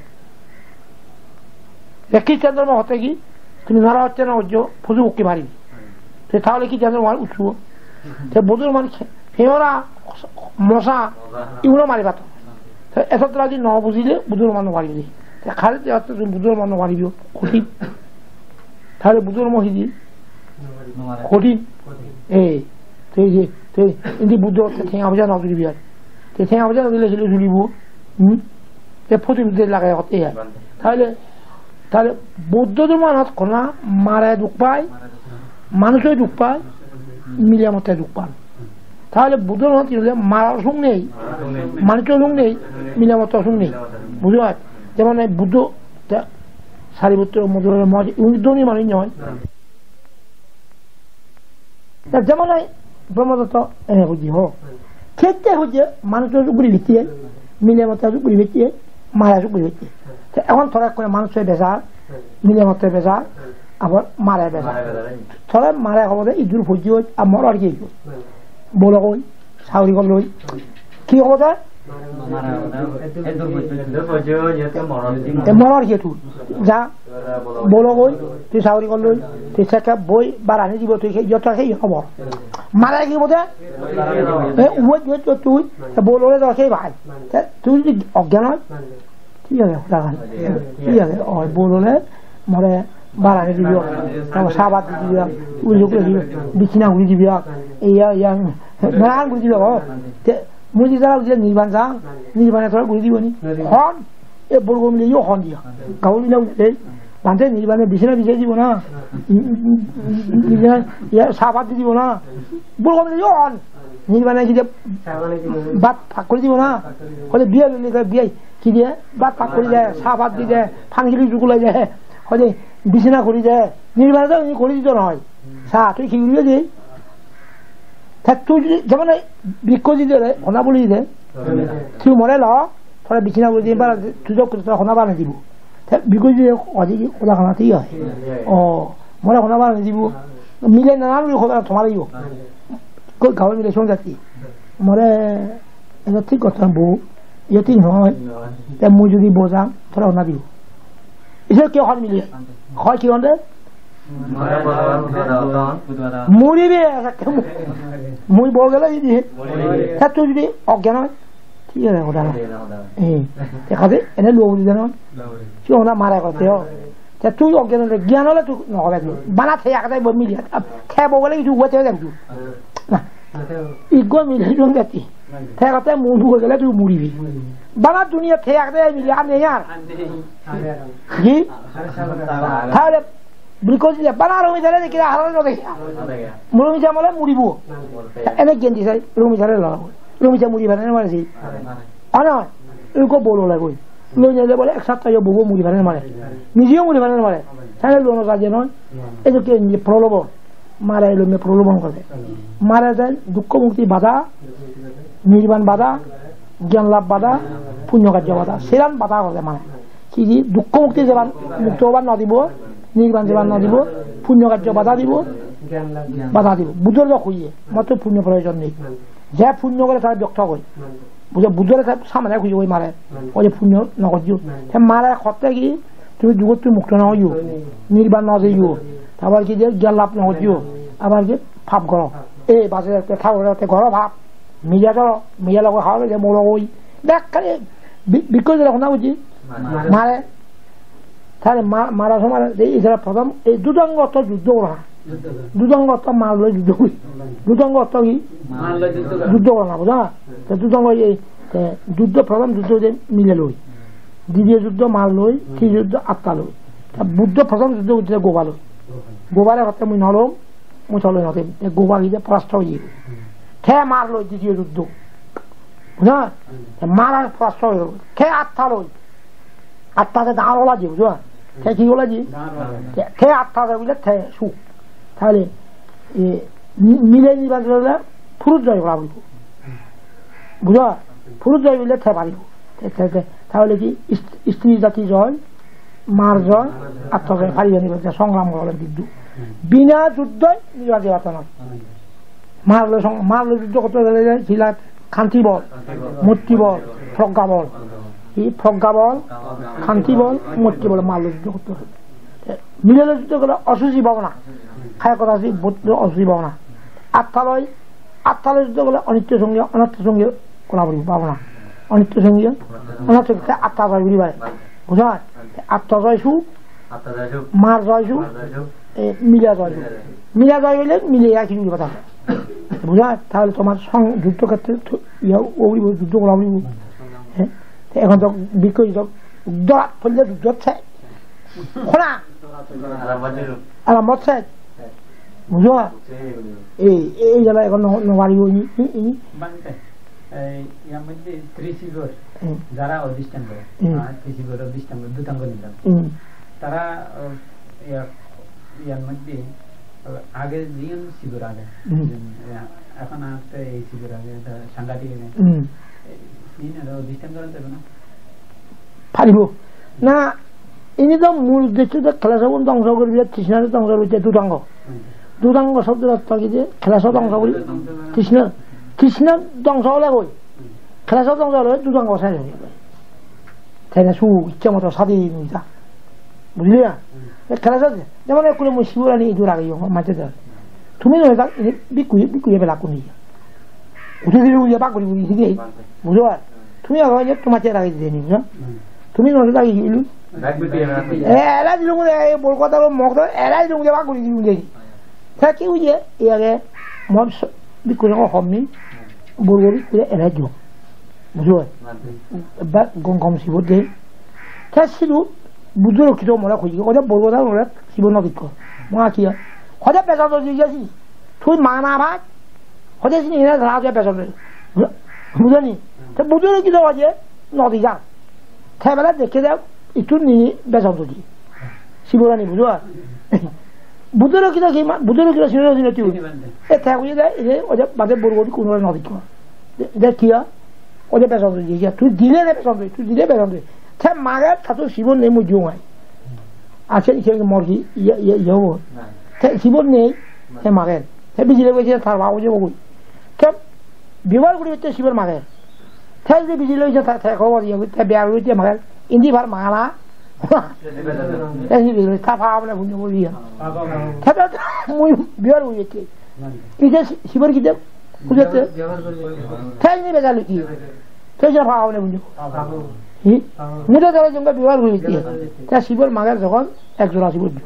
Te Christian dhormo hotte ki? Tumi nara hotte na ojjo, posu pokki mari. Te tahole Christian dhormo ar utsu. Te Buddho manu piyora, moja, iguno mari pato. Te eto tola jodi no bujile, Buddho dhormo no paribi. Te khali te atte tumi Buddho dhormo no paribi, kothin. Tahole Buddho dhormo hidi? Kothin. Ei, te je, te indi Buddho te tenga poja no dilibi ar. Te tenga poja no dile sile sulibo. Hmm? Te photo de lagai hotte ya. Tahole Tale Buddho dhormo anot hona mare duk pai, manuj oi duk pai, mile motte duk pai. Tale Buddho dhormo anot hi ole mare suk nei, manuj oi suk nei, mile motte suk nei. Bujo? Jemon ei Buddho, te Sariputro, Modollo, Mohajjobbo, igun dhoni manuj noi. Te jemon ei Brahmadatta ene hojje ho. Kette hojje manuj oi suk guri bette, mile motte suk guri bette. Mare suk guri hocche. Te ekhon tore ekkore manuj hoi bejar, mile motte bejar, abar mare bejar. Mare bejar, eh. Tore mare hobode idur pojjot, ar more ar hi hoi? Bologoi, sagori golloi. Hi hobode? Mare hobode. Idur pojjot, idur pojjot, idur pojjot, idur pojjot. Te more ar hi tui? Ja, bologoi, tui sagori golloi, tui sekke boi barani dibo, tui se, joto se hobor. Mare hi hobode? E, uwe, uwe, uwe, tui, te bolore do se bai. Te tui jodi ogyan oi, thik age, hoda gan. Thik age, oi, bol ole more barani dibi, tabo sabat di dibi, ujok guri dibi, bichina guri dibi, iya, iya, nanan guri dibi, o. Te, mui di jara ujile nirban jang, nirbane tora guri dibo ni. Hon, e bol gom le yo hon diya. Gabur bile ujile, bhante nirbane bichina bijei dibo na. Iya, iya, sabat di dibo na. Bol gom le yo hon. Nirbane gide bhat pak guri dibo na. Hole biya lele biya. Hi diye? Bhat pak guri de, sa bhat di de, pan gili jugulai de, hoide bisina guri de, nirbane do ini guri dito noi. Sa, tui hi guribe de? Te tui jodi, jemon ei bikko jodi ole, hona boli de. Tui more lo, tore bisina guri dim, bara tui jok tore hona bani dibo. Te bikko jodi ole, hoide ki hoda hana thik oi. O, more hona bani dibo. Mile nanan guri hoda tomare yo. Koi gabur mile son jati. More Ebe thik gotton bo, iye thik noi. Te mui jodi bojang, tore honna dibo. Ise ke hon mile? Hoi hi honde? Muribe, mui bo gele jodi. Te tui jodi ogyan oi, thik age hoda na. Eh, te kade ene luo buli jano. Tui honna mare gotte o. Te tui ogyan ole, gyan ole tui no hobe tui. Bana te agede bo mile. Te bo gele tui uwe te dem tui. Na. Iggo mile jon jati. Te agede mu-, mu gele tui muribi. Bana duniya te agede mile ar nei ar. Ji? Tahole because je bana romi thale dekhi ar no dekhi. Romi jam ole muribo. Ene gendi sai, romi thale lo. Romi jam muribo na mare si. Ana, eko bolo lagoi. Loi nele bole ek sapta yo bobo muri pare na mare. Nijeyo muri pare na mare. Tale lono gaje noi. Edokke nije prolobon. Mare lome prolobon gore. Mare jai dukko mukti bada, nirban bada, gyan lab bada, punyo kajjo bada. Seran bada gore mare. Hi hi dukko mukti jeban mukto oban no dibo, nirban jeban no dibo, punyo kajjo bada dibo, bada dibo. Buddhor lok hoye, motto punyo proyojon nei. Je punyo gore tar byokto goi. Bujo, Buddhore te samane huji goi mare. Mane. Oje punyo no gojjo. Mane. Te mare hotte ki, tumi dugottun mukto no oiyo. Mane. Nirban no jeyo. Mane. Abar ki je gyan lab no gojjo. Mane. Abar ki pap goro. Pap. E baje te thagore te goro pap. Mija goro, mija logo hawale je moro goi. Bekkani bi-, bikko jela hona buji. Mane. Mare. Tare ma-, mara somare ei jara prothom ei dudango to juddho gora. Dudango to mar loi juddho guri. Dudango to hi? Mar loi juddho gora. Juddho gora na, bujo na? Te dudango ei, te juddho, prothom juddho hoide mile loi. Ditiyo juddho mar loi, titiyo juddho atta loi. Ta Buddho prothom juddho gotte goba loi. Gobare hotte mui no lom, mui tole no dem. Te goba hoide porasto oye. Te mar loi ditiyo juddho. Bujo na? Te mar ar porasto oye. Te atta loi. Atta te dangor ola je, bujo? Te hi ola je? Dangor ola je. Te, te atta te bile te suk. Tahole, e, mi-, mile niban ole purus joy gora puribo. Bujo? Purus joy bile te paribo. Te, te, te. Tahole ki ist-, istri jati joy, mar joy, atta joy paribo ni bole songram gora puribo. Bina juddhoi niban jebata noi. Mar loi song-, mar loi juddho gotte gele je sila kanti bol, moitri bol, progga bol. Hi progga bol, kanti bol, moitri bol, mar loi juddho gotte gele. Te mile loi juddho gele osuchi bhabona. Kaya kota si bud-, osuchi bhabona. Atta loi, atta loi juddho gele onitto songe, onatto songe kola puribo bhabona. Onitto songe, onatto songe, te atta joy guri pare. Bujo? Te atta joy su, Atta joy suk. Mar joy suk. Mar joy suk. E, mila joy suk. Mila joy suk. Mila joy hoile mile ya hissu guri bata. Bujo? Tahole tomar song-, juddho khetre to-, iya, o guribo, juddho gora guribo. E, te ekhon to bikko to dorat polle juddho se. Hona? Aramot se. Aramot se. Bujo? Ei, ei jala ekhon no, no paribo ni, ni, ni. Bhante, ei, iyar moddhe Trisibor, hmm, jara odhistangor, hmm, ah, Trisibor odhistangor, dutango nilam. Hmm. Tara, oh, iya, iyar moddhe, oh, age jiyan sibor age. Hmm. Jiyan, iya, ekhon ar to ei sibor age, eta sanghatik age. Hmm. Ei, siyan aro odhistangor age na? Paribo. Na, ini do mul uddesho do klesho gun dongso guribar, trishnare dongso guribar, dudango. Dudango sobdo ortho hi je, klesho dongso guri, trishna, trishna dongso ole goi. Klesho dongso ole dudango ses oi jebo. Tene suk icche moto sadi nui ja. Bujile na? E klesho, jemon ekkune mui siborani idu rageyong, manje de. Tumi no tak, ini bikku, bikku ye belakkun ni. Udu dilu ye bak guri guri hide. Bujo ar? Tumi ago ye toma che ragei deni, bujo? Tumi no tak ilu. Bak bikku ye bak guri. E, ela dilung de, e, bor kota lo mok do, ela dilung de bak guri dilung de. Ta ki uje, e age, mom so, bikku ko hommi, bor go bikku ela jo. Bujo ar? Ba, gom gom sibot de. Ta sidu, Buddho rokkito mole hoye, ode bor kota mole sibot no dikko. Mo ki ya? Ode bejon do jiyesi. Tui mana bhai. Hoide sini ene dara je bejon de. Bujoni? Te Buddho re ki do hoide? No di ja. Te bele dekhe de, itu ni bejon do di. Siborani bujo ar? Buddho re ki do ki ma-, Buddho re ki do sini sini tu. E te hoide, ene hoide bade borgo di kuno no di ko. De, de ki ya? Hoide bejon do di ya. Tui dile de bejon do, tui dile bejon do. Te mage ta to sibor nei mui jung ai. Ache ike mor ki ye, ye, ye obo. Te sibor nei, te mager. Te bijile goi je tar babo je goi. Te bibar guri te sibor mager. Te je bijile goi je ta, te khobor ye, te bibar guri je mager. Indi bar mala. Te sibor ta pa bole bunyo boli ya. Te ta mui bibar guri te. Ije si-, sibor ki de? Bujete? Te ini bejal ki? Te je pa bole bunyo. Hi? Mui do tara jongga bibar guri te. Ta sibor mager jogon ek jora sibor jo.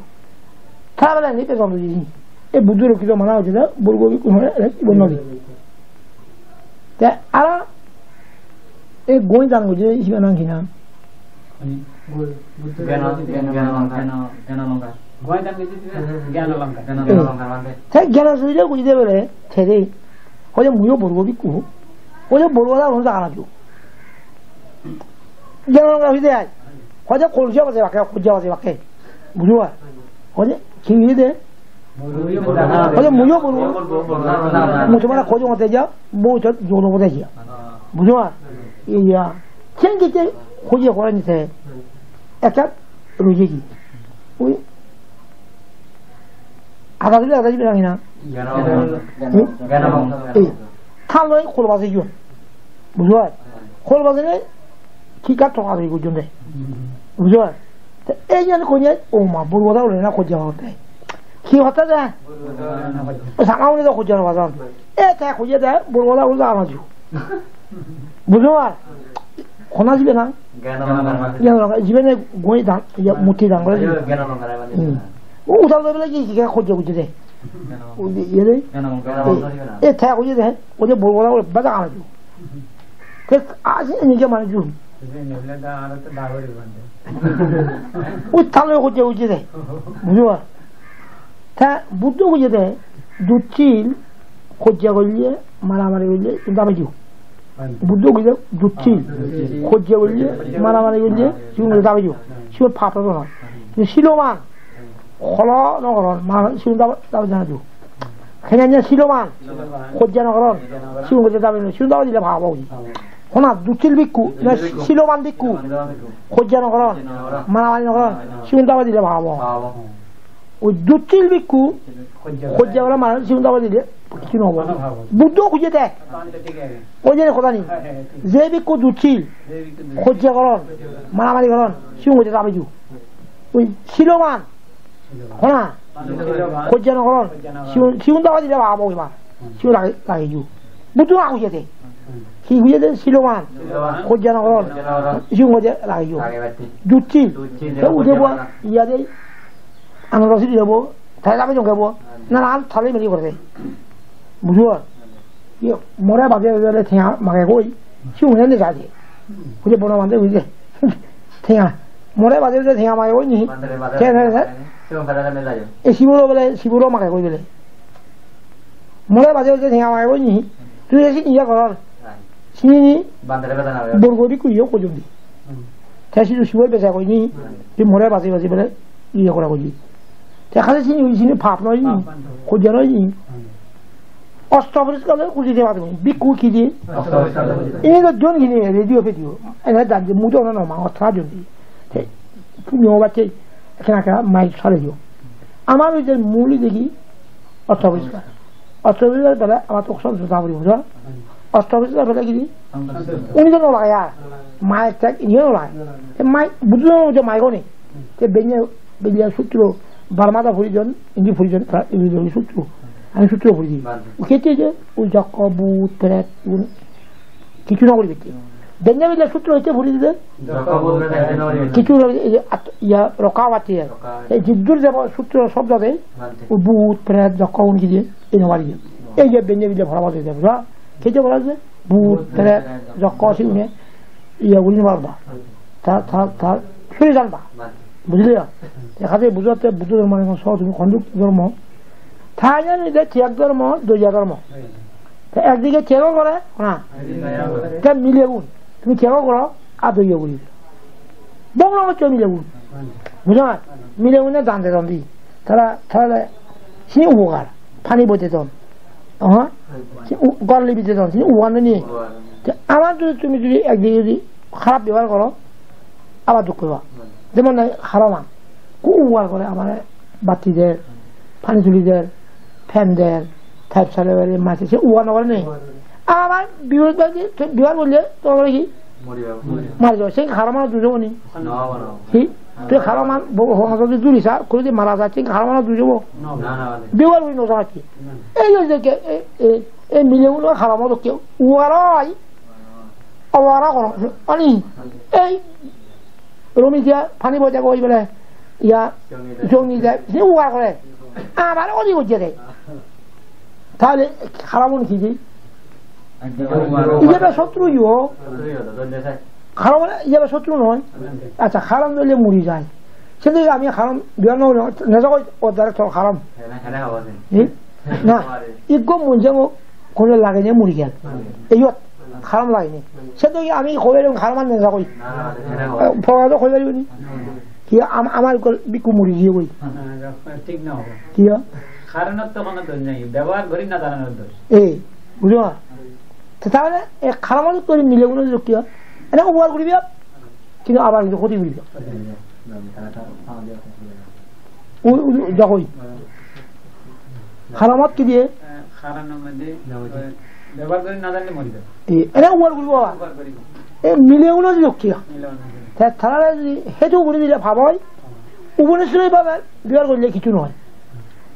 Tara bele ni te jom ji. E Buddho rokkito mana hoide na, borgo bikku hone, e, ibon no di. Te ara, e goi dan hoide, sibe nang hi nang? Gyan, gyan, gyan olongkar. Gyan, gyan olongkar. Gyan olongkar. Gyan olongkar. Te gyan olongkar mane? Te gyan olongkar hoide bole, te de. Hoide muiyo borgo bikku. Hoide borgo da hono jaga na jo. Gyan olongkar hoide ai. Hoide kolja baje bakke, kolja baje bakke. Bujo ar? Hoide, ki hoide? Hoide muiyo borgo. Mui tomare hojong ote ja, bo to jolo bote ja. Bujo ar? Iya. Sen ki te hoide hore ni te. Ekka roje ji. Oi. Ada dile ada dile na. Gyan olongkar. Hmm? Gyan olongkar. Ei. Thaloi kolbaje jo. Bujo ar? Kolbaje ne ki ka to ari go jonde. Bujo ar? Te ei jan ko ne o ma borgo da ole na ko ja hote. Ki hote da? O sa ma ole da ko ja hote. E ta ko ja da borgo da ole da ma ju. Bujo ar? Hona jibe na? Gyan olongkar. Gyan olongkar. Jibe ne goi dan, ya muti dan gore. Gyan olongkar. Hmm. O utal do bele ki ki ka ko ja ko de. Gyan olongkar. O de ye de. Gyan olongkar. E ta ko ja de. O de borgo da ole ba da ma ju. Te aji ni je mane jun. Ui talo hoje hoje de. Bujo ar? Ta Buddho hoje de, dussil, hojja golle, maramari golle, dabe ju. Buddho hoje dussil, hojja golle, maramari golle, sigun dabe ju. Sigun pap no. Siloman, holo no goron, ma-, sigun dabe, dabe jana ju. Henanya siloman, hojja no goron, sigun gojje dabe no, sigun dabe dile bhabo. Hona, dussil bikku, na siloman bikku, hojja no goron, maramari no goron, sigun dabe dile bhabo. Oi dussil bikku, hojja goron, maramari, sigun dabe dile, hissu no obo. Buddho hoye de. Oi je hoda ni. Je bikku dussil, hojja goron, maramari goron, sigun gojje dabe ju. Oi siloman, hona, hojja no goron, sigun, sigun dabe dile bhabo iba. Sigun lage, lage ju. Buddho na hoye de. Hi hoye de siloman, hojja no goron, sigun gojje lage ju. Dussil, te uje bo, iya de, ano rasi de bo, te dabe jong bo, na na, thale meli gore de. Bujo? Ye, more baje baje tenga mage goi, sigun ne jaje. Uje bono bande uje. Tenga. More baje baje tenga mage goi ni. Bandore baje. Te, te, te. Sigun bele bele jayo. E siburo bele, siburo mage goi bele. More baje baje tenga mage goi ni. Tui esi iya goron. Sini ni. Bandore bele na. Borgo di kuyo ko jodi. Te sidu sibor beja goi ni. Tui more baje baje bele iya gora goi. Te khale sini, sini pap noi ni. Pap noi. Ko jano ni. Osto poriskar oi huji deba tumi. Bhikkhu ki di? Osto poriskar oi huji deba. Ini do jon gini radio video. Ene dan je mudo no ma osto jon di. Te punyo bacche ekena ekena mai sale dio. Amar oi je mul oi je ki? Osto poriskar. Osto poriskar bele amar to sob juda poribo, bujo? Osto poriskar bele ki di? Uni do no lage ar. Mai tek ini no lage. Te mai bujo je mai goni. Te benya, benya sutro, Barmada purijon, indi purijon, ta indi sutro. Ami sutro puri di. Bhante. Ukkette je, ui jokko, bhut, pret, un, kichu no puri bette. Benya benya sutro ette puri dide. Jokko, bhut, pret, ette no puri bette. Kichu no, ei je at-, iya, roka batti ya. Roka. Ei jiddur jebo sutro sobdo de, bhante, u bhut, pret, jokko, un kije, ei no pari. Ei je benya benya pora batti de, bujho? Kije pora de? Bhut, pret, jokko, si une, iya, uri no parba. Ta, ta, ta, suri jan ba. Bujile ya? Te hade bujotte Buddho dhormo mane sohoj dhormo, honduk dhormo. Ta jani de tiyag dhormo, doya dhormo. Te ekdige tiyago gore, na? Te milegun. Tumi tiyago goro, ar doya guri. Bonglo goccho milegun. Bujo na? Milegune dan dedon di. Tara, tara le, sini upogar. Pani bojei don. Aha. Si u-, gor libi dedon, sini upogar nei. Te amar jodi tumi jodi ekdige jodi harap bebohar goro, abar duk peba. Jemon nahi haraman. Hub upogar gore amare, batti der, pani tuli der, fan der, tep sale bare, mach se upogar no gore nei. Amar biyorot badi, to biyogar golle, to gore hi? Mori jabo. Mari jabo. Se haraman duj obo ni? No, no. Hi? Tui haraman bo-, bo-, bo-, duri sa, kuri di mara sa, se haraman duj obo? No, no, no. Biyogar guri no sa ki? No. Ei je ke, e, e, e mileguno haraman dokke upogar oi. Upogar goro. Ani, ei, Romi dia pani bojei goi bole, iya, jongni dia, se upogar gore. Amare odi gojje de. Tahole haraman ki de? Ije be sotru yo. Haraman ije be sotru noi. Accha, haraman ole muri jai. Sede ami haraman biya no, neja goi o dare to haraman. Ni? Na, iggo monje mo kono lage ne muri gel. Eyot haraman lage ne. Sede ami hole haraman neja goi. Pora do hole ni. Ki am-, amar gol bikku muri jiye goi. Thik no. Ki? Haranot to kono dos nei, bebohar gori na jananor dos. Ei, bujo na? Te tahole e haraman gori mileguno dokke. Ene upogar guribe, kintu abar kintu hoti guribe. U, u, u, jagoi. Haraman ki diye? Eh, haraman mane, eh, bebohar gori na janle mori jabo. Ei, ene upogar guribo abar. Upogar goribo. E mileguno dokke. Mileguno. Te tara hetu guri dile pap oi. Uponisroy bhabe bebohar gorile kichu no oi.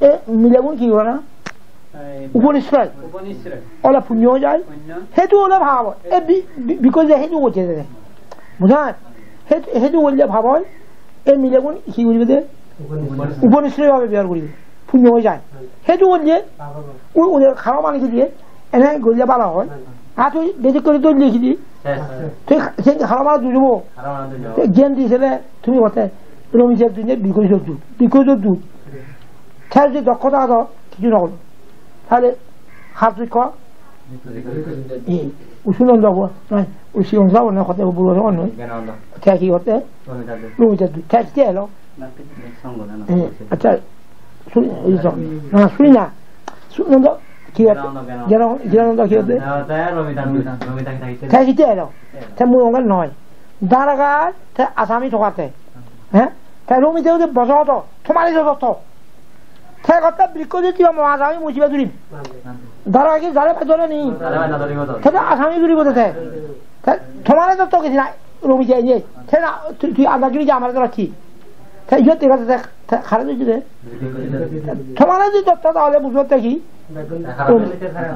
E milegun ki gore na? Ei, uponisroy. Uponisroy. Ole punyo oi jai. Punyo. Hetu ole pap oi. E bi-, bi-, because hetu gojje de. Bujon? Hetu, hetu golle pap oi. E milegun hi guribe de? Uponisroy. Uponisroy bhabe bebohar guribe. Punyo oi jai. Hetu golle, u-, u-, haraman ki diye? Ene golle bala oi. Ar tui bedi gori dole ki di? Ses. Tui se haraman duj obo. Haraman duj obo. Te gyan di sele tumi hote. Romi se dunne bikoi jor dut. Bikoi jor dut. Te je dokkota do, kichu no goro. Tahole har tui ko? Ei, usu non jabo, nai, usu non jabo na, hote buro jabo noi. Gyanananda. Te hi hote? Romi jadu. Romi jadu. Te ki elo? Eh, accha, suni, ei so. Na, suni na. Suni na, ki hote? Gyanananda, Gyanananda. Gyanananda, Gyanananda ki hote? Na, te Romi jadu. Romi jadu, Romi jadu. Te ki elo? Te mui ongal noi. Daraga, te asami thogate. Eh? Te Romi jadu bojo to. Tomare jodo to. Te gotte birikko je tiba mo asami mui jibe durim. Dara ki jare pa jore ni? Jare pa jore ni. Te to asami duribo te. Te tomare to to kisi na, Romi je ye. Te na, tui, tui anda juri je amare to rakhi. Te iyot dega te, te hare juri de. Tomare je to, to ole bujo te ki?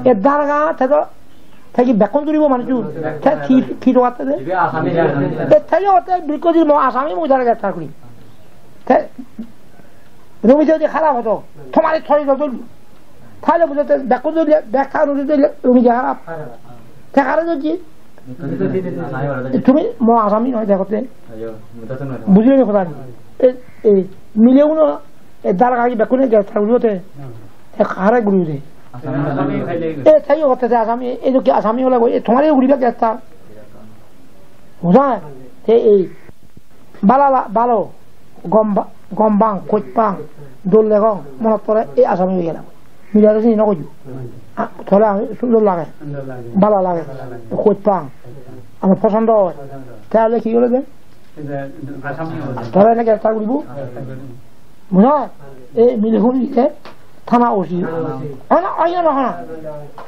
E dara ga, te to Te hi bekkun duribo manuj? Te hi, hi dogatte de? Ibe asami, asami. E te yo te birikko jodi mo asami mui tare greptar guri. Te Romi jodi harap hodo, tomare thori do dol. Tahole bujo te bekkun dole, bek tharon dole Romi je harap. Te hare dojje? Tumi mo asami noi degotte. Ayo, mui to noi. Bujile ni hoda? E, e, mile uno E dara gagi bekkune greptar guribo te. Hmm. Te hare guribo te. Asami, asami. E, te yo hotte te asami, e dokke asami ole goi, e tomare guribo greptar. Bujon? Te ei bala la-, balo, gom ba-, gom bang, hoj pang, dol degong, monot pore, e asami oi gelo. Milare sini no gojo. A, tole ami sundor lage. Sundor lage. Bala lage. Bala lage. Hoj pang. Hoj pang. Ami posondo oi. Posondo. Tahole hi ole de? Ei je asami ole. Tole ene greftar guribo. Greftar guribo. Bujo? Ei mile hon ite thana O C. Thana O C. Ana, ayo na, ana.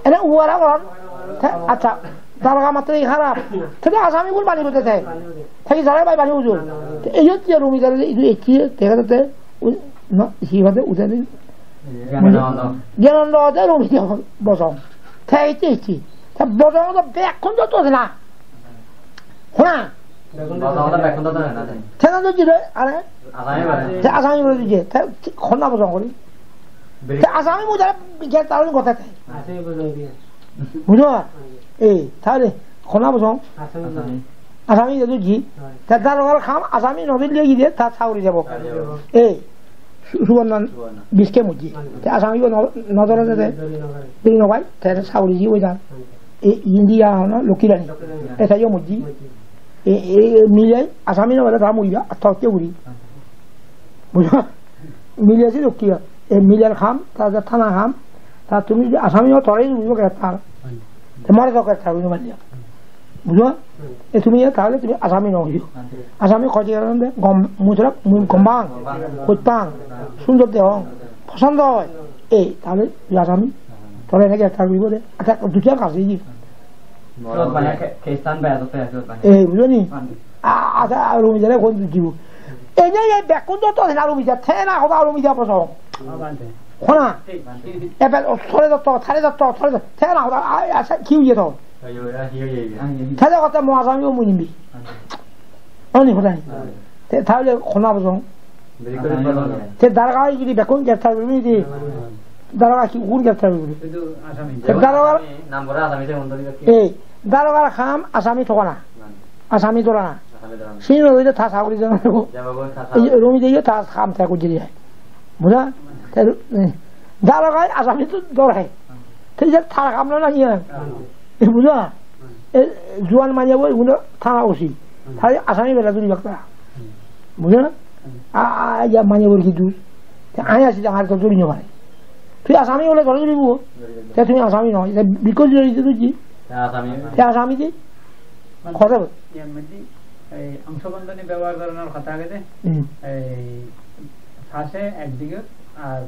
Ene uara gon. Te, accha. Daroga matto ei harap. Te asami gun bani bode te. Te jara bai bani ujo. Te eyot je Rumidare idu ecche, te gade te. Ui, no, hi hoide ude ni? Gyanananda. Gyanananda ode Rumidare bojong. Te ecche ecche. Te bojong ode bekkun jotto sena. Hona. Bojong ode bekkun jotto sena te. Te na jire, are? Asami bare. Te asami bare je. Te honna bojong gori. Beri- Te asami mui jare je taron gotha te. Asami bojong diye. Bujo? Ei, tahole honna bojong? Asami bojong. Asami. Asami je duji. Hoi. Te darogar ham asami no dile gide ta sagori jabo. Sagori jabo. Ei, Su-, Subornan Subornan. Biske mujje. Mujje. Te asami bo no, no dore de. Dori no pare. Dori no pai, te sagori ji oi jan. Mujje. E India hono Lokki Rani. Lokki Rani. Eta yo mujje. Mujje. E, e, e, mile asami no bole ta mujje, atta otte guri. Mujje. Bujo? Mile si Lokki. E miler ham, ta ja thana ham, ta tumi asami o tore guri greftar. Mujje. Te more to greftar guri no pare. Bujo? E tumi e tahole tumi asami no oiyo. Asami hoje karon de gom, mui tora, mui gom pang, hoj pang, sundor degong, posondo oi. E tahole tui asami, tore ene greftar guribo de. Accha, dutiyan kaje ji. Sot bana ke-, Kristan ba, sot bana. E, bujo ni? A, accha, Rumidare hon dibo. Ene e bekkun jotto sena Rumidare, te na hoda Rumidare poso. Hona. Ebe o tore jotto, tare jotto, tore jotto, te na hoda, a, accha, hi oye to? Ayo, ya, hi oye, ya. Tale hoda mo asami o mui nimbi. Oni hoda ni. Te tahole honna bojong. Beri kore bojong. Te daroga giri bekkun greftar guri di. Daroga hi gun greftar guri? Sudu asami. Te daroga nam bore asami te undo di. E, darogar ham asami thogana. Asami dhorana. Asami dhorana. Sini oile ta sagori jana. Jabo goi ta sagori. Ei Rumidare ta ham ta gojje de. Bujo? Te, e, darogai asami to dhore. Te je ta ham no lage. E, bujo? E, juan manye bo uno thana O C. Thai asami bela duri bakta. Bujo? A, a, ya manye bor ki du. Te aya si jangar to duri no pare. Tui asami ole dhore duribo. Te tumi asami no. Te bikko duri duri ji. Te asami. Te asami ji. Mane, hoda bol. Iyan moddhe ei ongsho bondhoni bebohar goronor hoda agede. Hmm. Ei pase ek bigot ar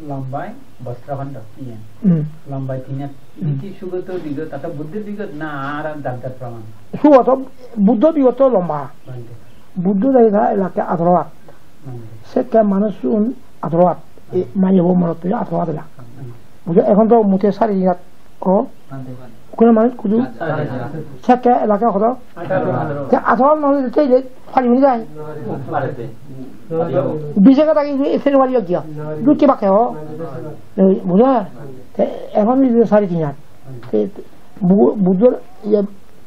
lombai bostro khondo iyan. Hmm. Lombai tin hat. Hmm. Iti Sugoto bigot, orthat Buddhor bigot na ar jat jat proman? Sugoto, Buddho bigot to lomba. Bhante. Buddho dagi ta elak atharo hat. Hmm. Sekke manuchun atharo hat. E, hmm, manye bo morot to atharo hat elak. Hmm. Bujo, ekhon to mute sari hat. Ko? Bhante. Kono manuj kudu? Sari hat. Sekke elak hodo? Atharo. Te atharo no ole te ile pari muni jai. Pare te. Bije gada ki ete pari giya. Dukke bakke ho. E, bujo? Te ekhon ile sari tin hat. Te Bu-, Buddhor iye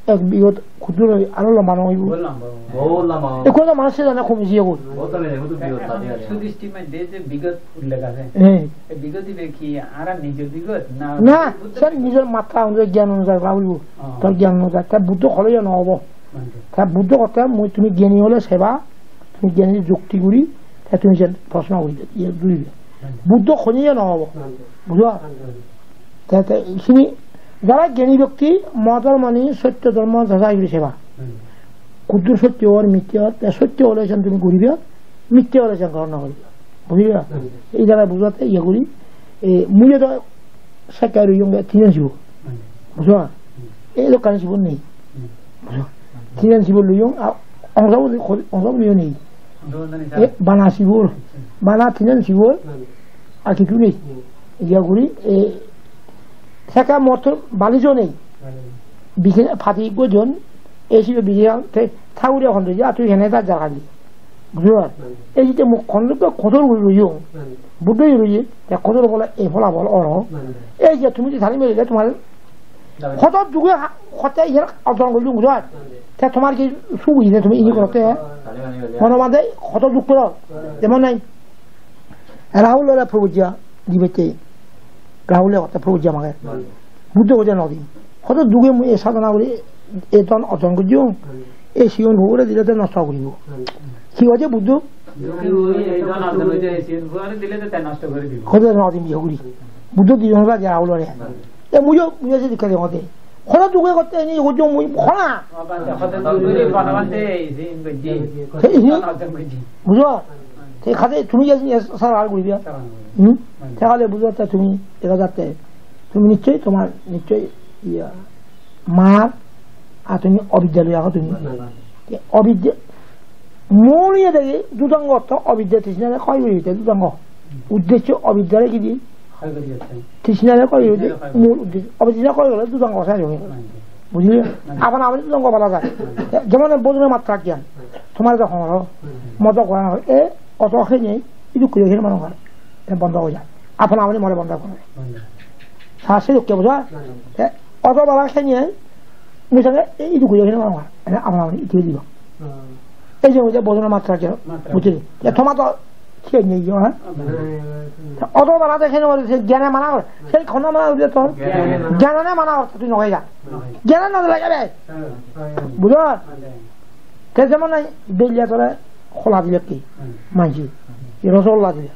ek bigot kuddur aro lomba no oibo. Bohut lomba. Bohut lomba. Ekko do manuj se jone komi jiye goi. Bohut lomba, bohut bigot thake age. Sudristi moddhe je bigot ullekh age. Eh. Ei bigot ibe ki ara nijor bigot na? Na, Buddhor se bigot? Nijor matra onujai, gyan onujai bhabibo. Oh. Tor gyan onujai. Te Buddho hole yo no obo. Bhante. Te Buddho hotte mui tumi gyani ole seba, tumi gyani jukti guri, te tumi je proshno guri de, iye guri de. Bhante. Buddho hone yo no obo. Bhante. Bujo? Bhante. Te, te, sini jara gyani byakti, mo dhormo ni, sotto dhormo jajai guri seba. Hmm. Kuddur sotto or mitte or, te sotto ole sen tumi guriba, mitte ole sen grohon no guriba. Bujiba? Hmm. Ei jara bujotte iye guri, e, mui do sekke roiyonge tinjon sibor. Hmm. Bujo? Hmm. Ei dokkani sibor nei. Hmm. Bujo? Tinjon sibor loiyong, a, ongso boli, ongso boliyo nei. Ongso boli nei, e, sir. Bana sibor. Hmm. Bana tinjon sibor. Hmm. Ar hissu nei. Hmm. Iya guri, e, sekke mottor balijo nei. Hmm. Bije padi gojon, ei sibe bije te thagure hon de, "Tui hene da jaga di." Bujo? Hmm. Ei je mui hon de kodor guri roiyong. Hmm. Buddho guri roiye, te kodor bole ei pholabol oro. Hmm. Ei je tumi je thali mele tomar hodo duge ha-, hotte iyen orjon gollung, bujo? Hmm. Te tomar hi suk oye tumi ini gorotte? Hmm. Mono made hodo duk goro. Hmm. Jemon nai, Rahul ore probojja dibatte. Rahul e hotte probojja mage. Hmm. Buddho hoide no dim. Hodo duge mui ei sadhona guri ei dhon orjon gojjong. Hmm. Ei sigon pubore dile te nosto guribo. Hmm. Hi hoide Buddho? Duge mui ei dhon orjon gojjong, ei sigon pubore dile te nosto guri dibo. Hoide no dim iye guri. Buddho dijon hoide Rahul ore. Hmm. E muiyo, muiyo se dikka degong de. Hono duge gotte ni igo jong mui hona. Bhagabante, hono duge Bhagabante ei sin gojje. He, he. Hono jong gojje. Bujo? Te khade tumi je sara ar guriba. Sara ar guriba. Hmm? Te khade bujo te tumi dega jatte. Tumi nichchoi tomar nichchoi iya mar ar tumi obidya loi ago tumi. Te obidya mul iye degi dudango to obidya trishnare khoi guri te dudango. Uddeccho obidyare gidi Khoi guri jatte. Trishnare khoi guri, trishnare khoi guri. Mul uddesho. Obo trishnare khoi guri, dudango sai hoye. Mane. Bujhile? Mane. Apana apani dudango bala jai. Mane. Jemon bojone matra gyan. Mane. Tomare to hongor. Mane. Modo goran hoi. E, oto hene, idu kuri hene mane hoi. E, bondo hoi jai. Apana apani more bondo gore. Mane. Sa se dukke bujo? Mane. E, oto bala hene, mui sange, e, idu kuri hene mane hoi. E, apana apani idu diba. Hmm. Ei je mui je bojone matra gyan. Matra. Bujhile? E, toma to Siyen nei yo, ha? Oto bala de seno se gyane mana gore. Se honna mana gore to? Gyane mana. Gyane mana gore, tui no hoiba. Gyane no dile kebe. Bujo? Te jemon ei bella tore hola dile ki? Manji. Rosgolla dile.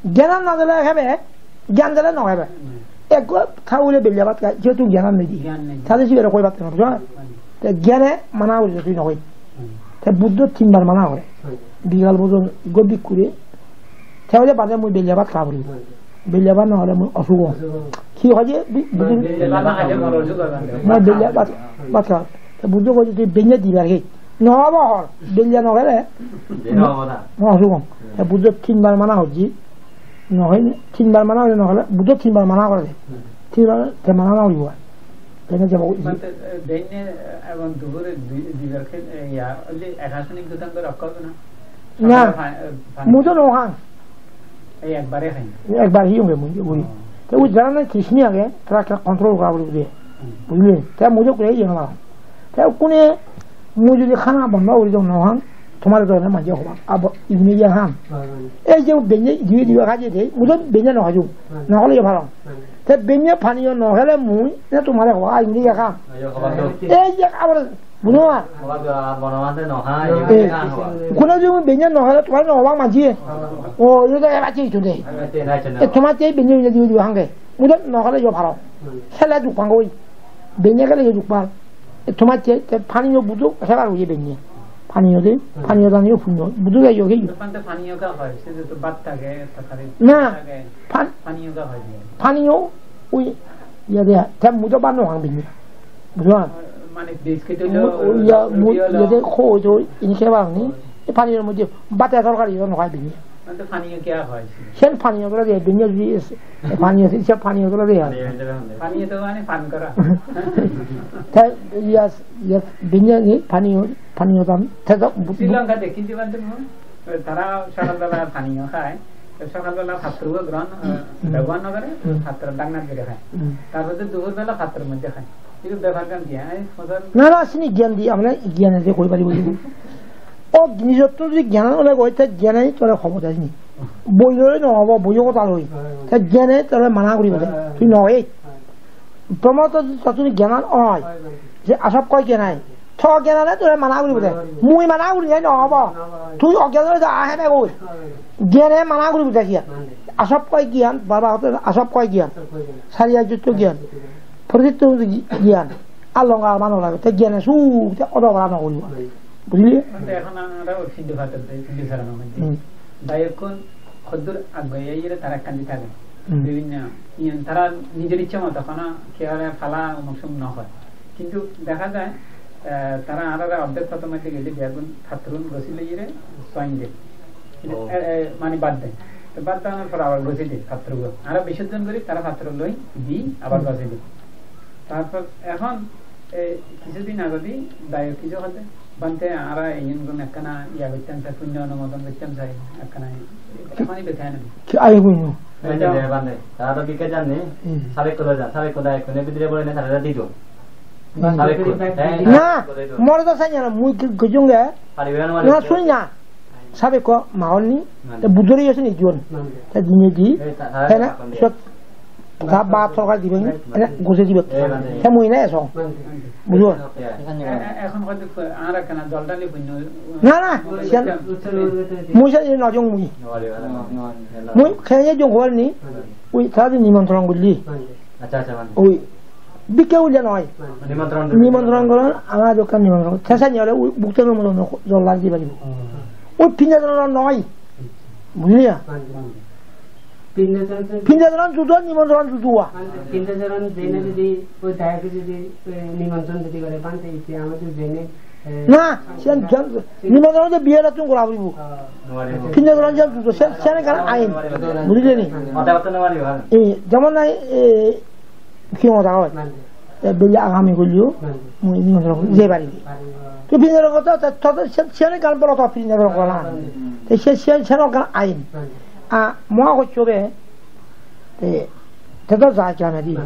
Gyane no dile kebe. Gyan dile no kebe. Ekko thaule bella bhat khai, jehetu gyan nei di. Gyan nei. Tale sibere koi bhat no, bujo? Te gyane mana gore tui no hoi. Te Buddho tinbar mana gore. Bigal bojon ikko bhikkhuri. Te hoide bade mui bella bhat haba puribo. Bella bhat no hale mui osuk ong. Hi hoye bi-, Buddho? Bella bhat no hale mor osuk ong. Mui bella bhat, bhat haba. Te Buddho hoye tui benne dibar hi? No obo hor. Bella no hele. Bella obo na. Mui osuk ong. Te Buddho tinbar mana hoye. No hoi, tinbar mana hole no hole, Buddho tinbar mana gore de. Hmm. Tinbar te mana no hole. Benne jabo. Mane, eh, benne, eh, ebong dubure di-, dibar khe-, eh, ya, oi je ekasoni dudan gori rokha hobe na? Na. Sokale pa-, eh, pani. Mui to no hang. Ei ekbare hai. Ekbar hi hong mui, mui. Oh. Te ui jara na trishnai age, tara ekka control gora puribo de. Hmm. Bujhile? Te mui to guri iye no. Te ikkune mui jodi hana bondo guri dong no hang, tomare dogene manje hobak. Abo iguni je han. Ei je benne dibe dibe haje de, mui to benne no hajum. No hole yo parong. Te benne paniyo no hele mui, ne tomare hobak, ai iguni je han. Ei je abar, bujo na? Kono je benne no hele tomare no hobak manje. O, yo to eba che ichunde. E tomare te benne dibe dibe hange. Mui to no hele yo parong. Hele duk pang goi. Benne gele yo duk pang. E tomar te, te paniyo bujo, hebar oye benne. Paniyo de, paniyo daniyo punno. Bujo de yo heyo. Dokan te paniyo ka hoy, se to bhat thake, torkari thake. Na, pan-, paniyo ka hoy. Paniyo, oi, iya de, te mui to bhat no hang benne. Bujo na? Mane biscuit olo, iya, mui, ruti olo. Iya de, ho, jo, ini ke bang ni. E paniyor moddhe bhat ar torkari no hoi benne. Mane to paniyo kiya hoy? Sen paniyo bole de, benne jodi es-, paniyo, se paniyo bole de. Paniyo bole de. Paniyo to mane pan gora. Te, yes, yes, benne ni paniyo, paniyo dan. Te to bu-, Sri Lanka de kintu bante mo, tara sokal bela paniyo khai. Te sokal bela pattor grohon, eh, bebohar no gore, pattor dagnat guri khai. Hmm. Tar pore dupor bela pattor moddhe khai. Idu bepar gyan diye, ai, hojar. Na, na, sini gyan diye, amra gyan ase koi paribo. O, nijotto jodi gyan ole goi, te gyane tore hobo de sini. Boi loi no hobo, boiyo hoda loi. Te gyane tore mana guribo de. Tui no hoi. Tomar to, to tui gyan oi. Je asab koi gyan oi. To gyanane tore mana guribo de. Mui mana guri no hobo. Tui ogyan ole de ahe be goi. Gyane mana guribo de gyan. Asab koi gyan, baba hote asab koi gyan. Sari ajjutto gyan. Proditto gyan, alonga mano lage, te gyane suk, te odo bara no guribo. Bujhile? Te ekhon amra oi sindu pator de, sindu sarano moddhe. Hmm. Dayokkun hoddur aggoye iyere tara ekkan di thage. Hmm. Bibhinno, iyen tara nijor icche moto hono kiyore pala umuk sumuk no hoi. Kintu dekha jai, eh, tara arare ordek potto moddhe gele begun pattorun gosi loiyere soin de. Oh. Eh, eh, mane bad de. To bad denar por abar gosi de pattorugun. Aro bisorjon gori tara pattor loi di abar gosi de. Tarpor ekhon, eh, kisudin agodi dayok hissu hoide, "Bhante, ara iyen gun ekkana iya gottam sai, punyo onumodon gottam sai, ekkana." Ekhoni betha ene. Ki ayo punyo? Ei je bhante, tara to bhikkhe janne, hmm, sabekko loi jan, sabekko dayokkune bidire borei ne tara di do. Hmm. Sabekko. Na, more to sai na, mui ki gojunge. Paribe na. Na, suni na. Sabekko ma honni, te Buddhore yo sini diyon. Te dine di, te na, sot, ta ba torkari dibe, ene gojei dibe. Te mui ene esong. Bujo? E-, e-, ekhon hoide pu-, ar ekkana jol dali punno. Na, na, siyan, mui siyan no jong mui. Mui kheye jong hol ni, ui ta di nimontron gulli. Accha, accha, mane. Oi, bhikkhe ulle noi. Nimontron. Nimontron goron, ama jokke nimontron. Te sani ole u-, bhukto nimontron jollar di paribo. Hmm. Oi pindodanon noi. Bujhile? Mane, mane. Pindodanon, pindodanon judo, nimontron judo a. Mane, pindodanon jene jodi, oi dayok jodi, oi nimontron jodi gore, bhante icche ama jodi jene, Na, siyan jan-, nimontron je biye rattun gora puribo. Pindodanon je dudo, se-, siyan ekkan ain. Bujhile ni? Mata mata no maribo, ha? Eh, jemon nahi, eh, hi hoda hoi? Eh, belle agami golleyo, mui nimontron jei paribi. To pindodanon to, to, to, se-, siyan ekkan boro to pindodanon gora. Te se-, se-, siyan ekkan ain. A, moha gochcho be, Te, te do jai jane di.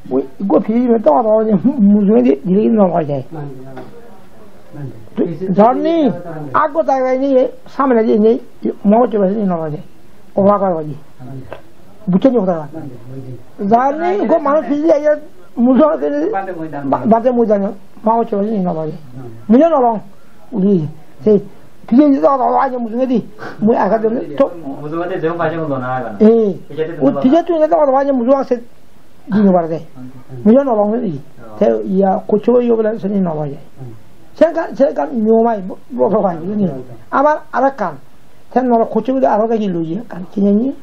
Ui, go phi me to do ni mujunge di, di no loi de. Jani, ago dai gai ni, samne di ni, mo che ba ni no loi de. O wa ga wa di. Buche ni o da. Jani, go manu phi ya, mujunge di, ba, ba de mujunge, mo che ba ni no loi de. Mujunge no long. Uri, sei, pijedi to aro aje mujungedi. Mui aga jone to. Mujungedi jeu paje gulo na aga. Eh. Pijedi to ui pijedi to aro aje mujung ase. Dino barde. Mujung no long ni. Te iya kocho yo bela seni no baje. Sen ka, sen ka nyomai bo, bo, bo, ni. Abar arakkan. Sen no kocho bile aro dagi loye. Kan kineni.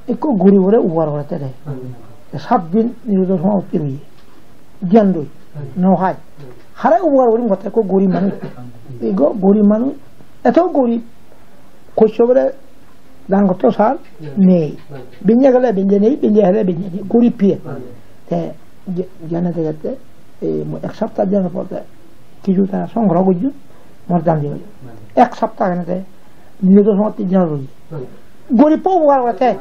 Ekko guribore ubar gorette de. Sat din nirodho somapotti loye. Gyan doi. No hai. Hare upokar gurim gotte ekko gorib manuj. Ego gorib manuj. Eto gorib. Kochchobore dan gotto sar nei. Binye gele binye nei, binye hele binye nei. Gorib piye. Te je-, jane degette, ei mo-, ek sapta jane pote kichu ta songro gojjun, mor dan dibo. Ek sapta gene te nirodho somapotti jane rogi. Gorib po upokar gore te.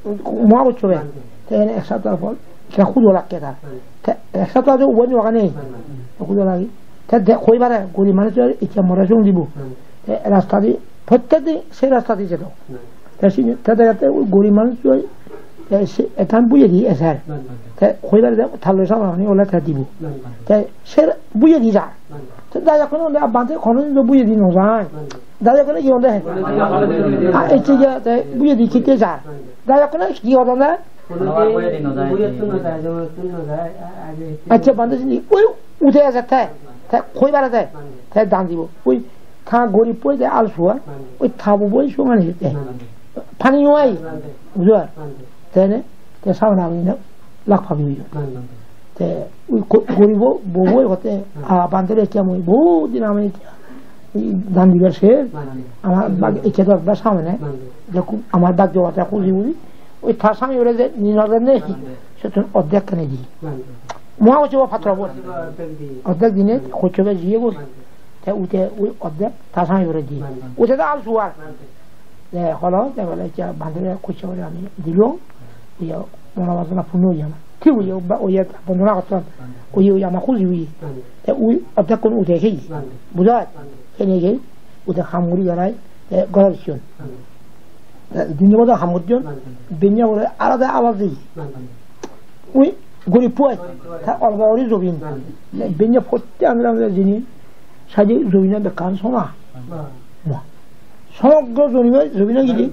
Moha gochcho be. Te ene ek sapta por te hudo lakke ta. Te ek sapta do ubo ni wagane. Hudo lagi. Te de koi bare gorib manuj icche more song dibo. Te rasta di, prottek din se rasta di jedo. Te sini, te degette ui gorib manuj oi, te se ekkan bujedi ejer. Te koi bare de talloi samani ole te dibo. Te se bujedi jar. Te dayok kune ole abante kono din do bujedi no jai. Dayok kune hi honde? A, ecche je te bujedi kitte jar. Dayok kune hi hodon de? Accha, bhante sindi, oi, ude eje te, te koi bare de, te dan dibo. Oi, ta gorib boi de alsua, oi, ta bo boi songani te. Pani noi, bujo? Te ne, te sauna ami ne, lak pabi bujo. Te ui ko-, goribo bo boi hote, a, bhante re kya mui, bohut din ami dan dibar se, amar bag, ikke dor ba samne, je ku-, amar bag jo ta kuji ui, ui ta sami ore je ni no ne, se tun oddek kene di. Moha gochcho bo patro bo. Oddek dine, gochcho be jiye bo. Te ute ui oddek ta sami ore di. Ute da alsua. Te holo, te bole, "Ecche, bhante re gochcho bole ami dilung, iye, mono basona punno oye ama." Thik oye, ba, oye, bondona gotton. Oye, oye, ama huji oye. Te ui oddek kun ude kheye. Bujoj? Khene kheye, ude ham guri berai, te gorot ecchon. Te dino bodo ham gotton, benne bole alada abar jeye. Ui, gorib puai, ta olpo guri jobin. Benne potte amra amra jini, saje jobin bekkan sona. Wah. Somogro jobin, jobin gidi.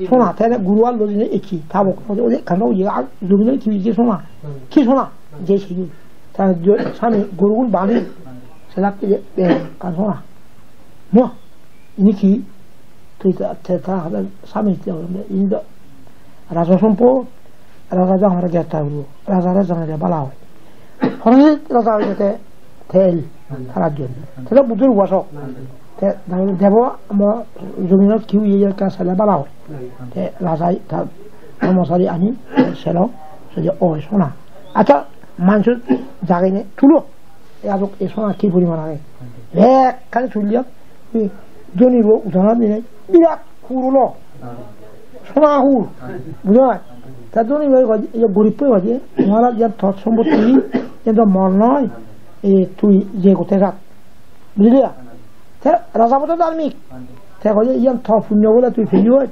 Sona, te guru allo jini ecche, ta bok, ode, ode, ekkan oye, ar jobin ki oye sona. Ki sona? Je sigi. Ta jo-, sami gorugun bani. Selakke je, be, ekkan sona. Mo, ini ki? Tui ta, te ta, sami te, ini do. Raja sompot, raja jangore greptar guribo. Raja, raja jangore bala oi. Hono raja oi te, te el, tara jon. Te Buddhor upasok. Te debo mo jominot ki oye ekka sele bala oi. Te raja ta, kormochari ani selo, se je oi sona. Accha, manso jagene tulo. E adok e sona ki poriman age? Bekkani tullon. Ei dhonibo udana dinei birat hur olo. Sona hur. Bujho? Ta dhonibo hoye, ei goribbo hoye, "Maharaj, iyan tor sompotti, iyan to mor noi. E tui je gotte jat." Bujhile? Te raja bo to dharmik. Te hoye, "Iyan to punyo bole tui peyos."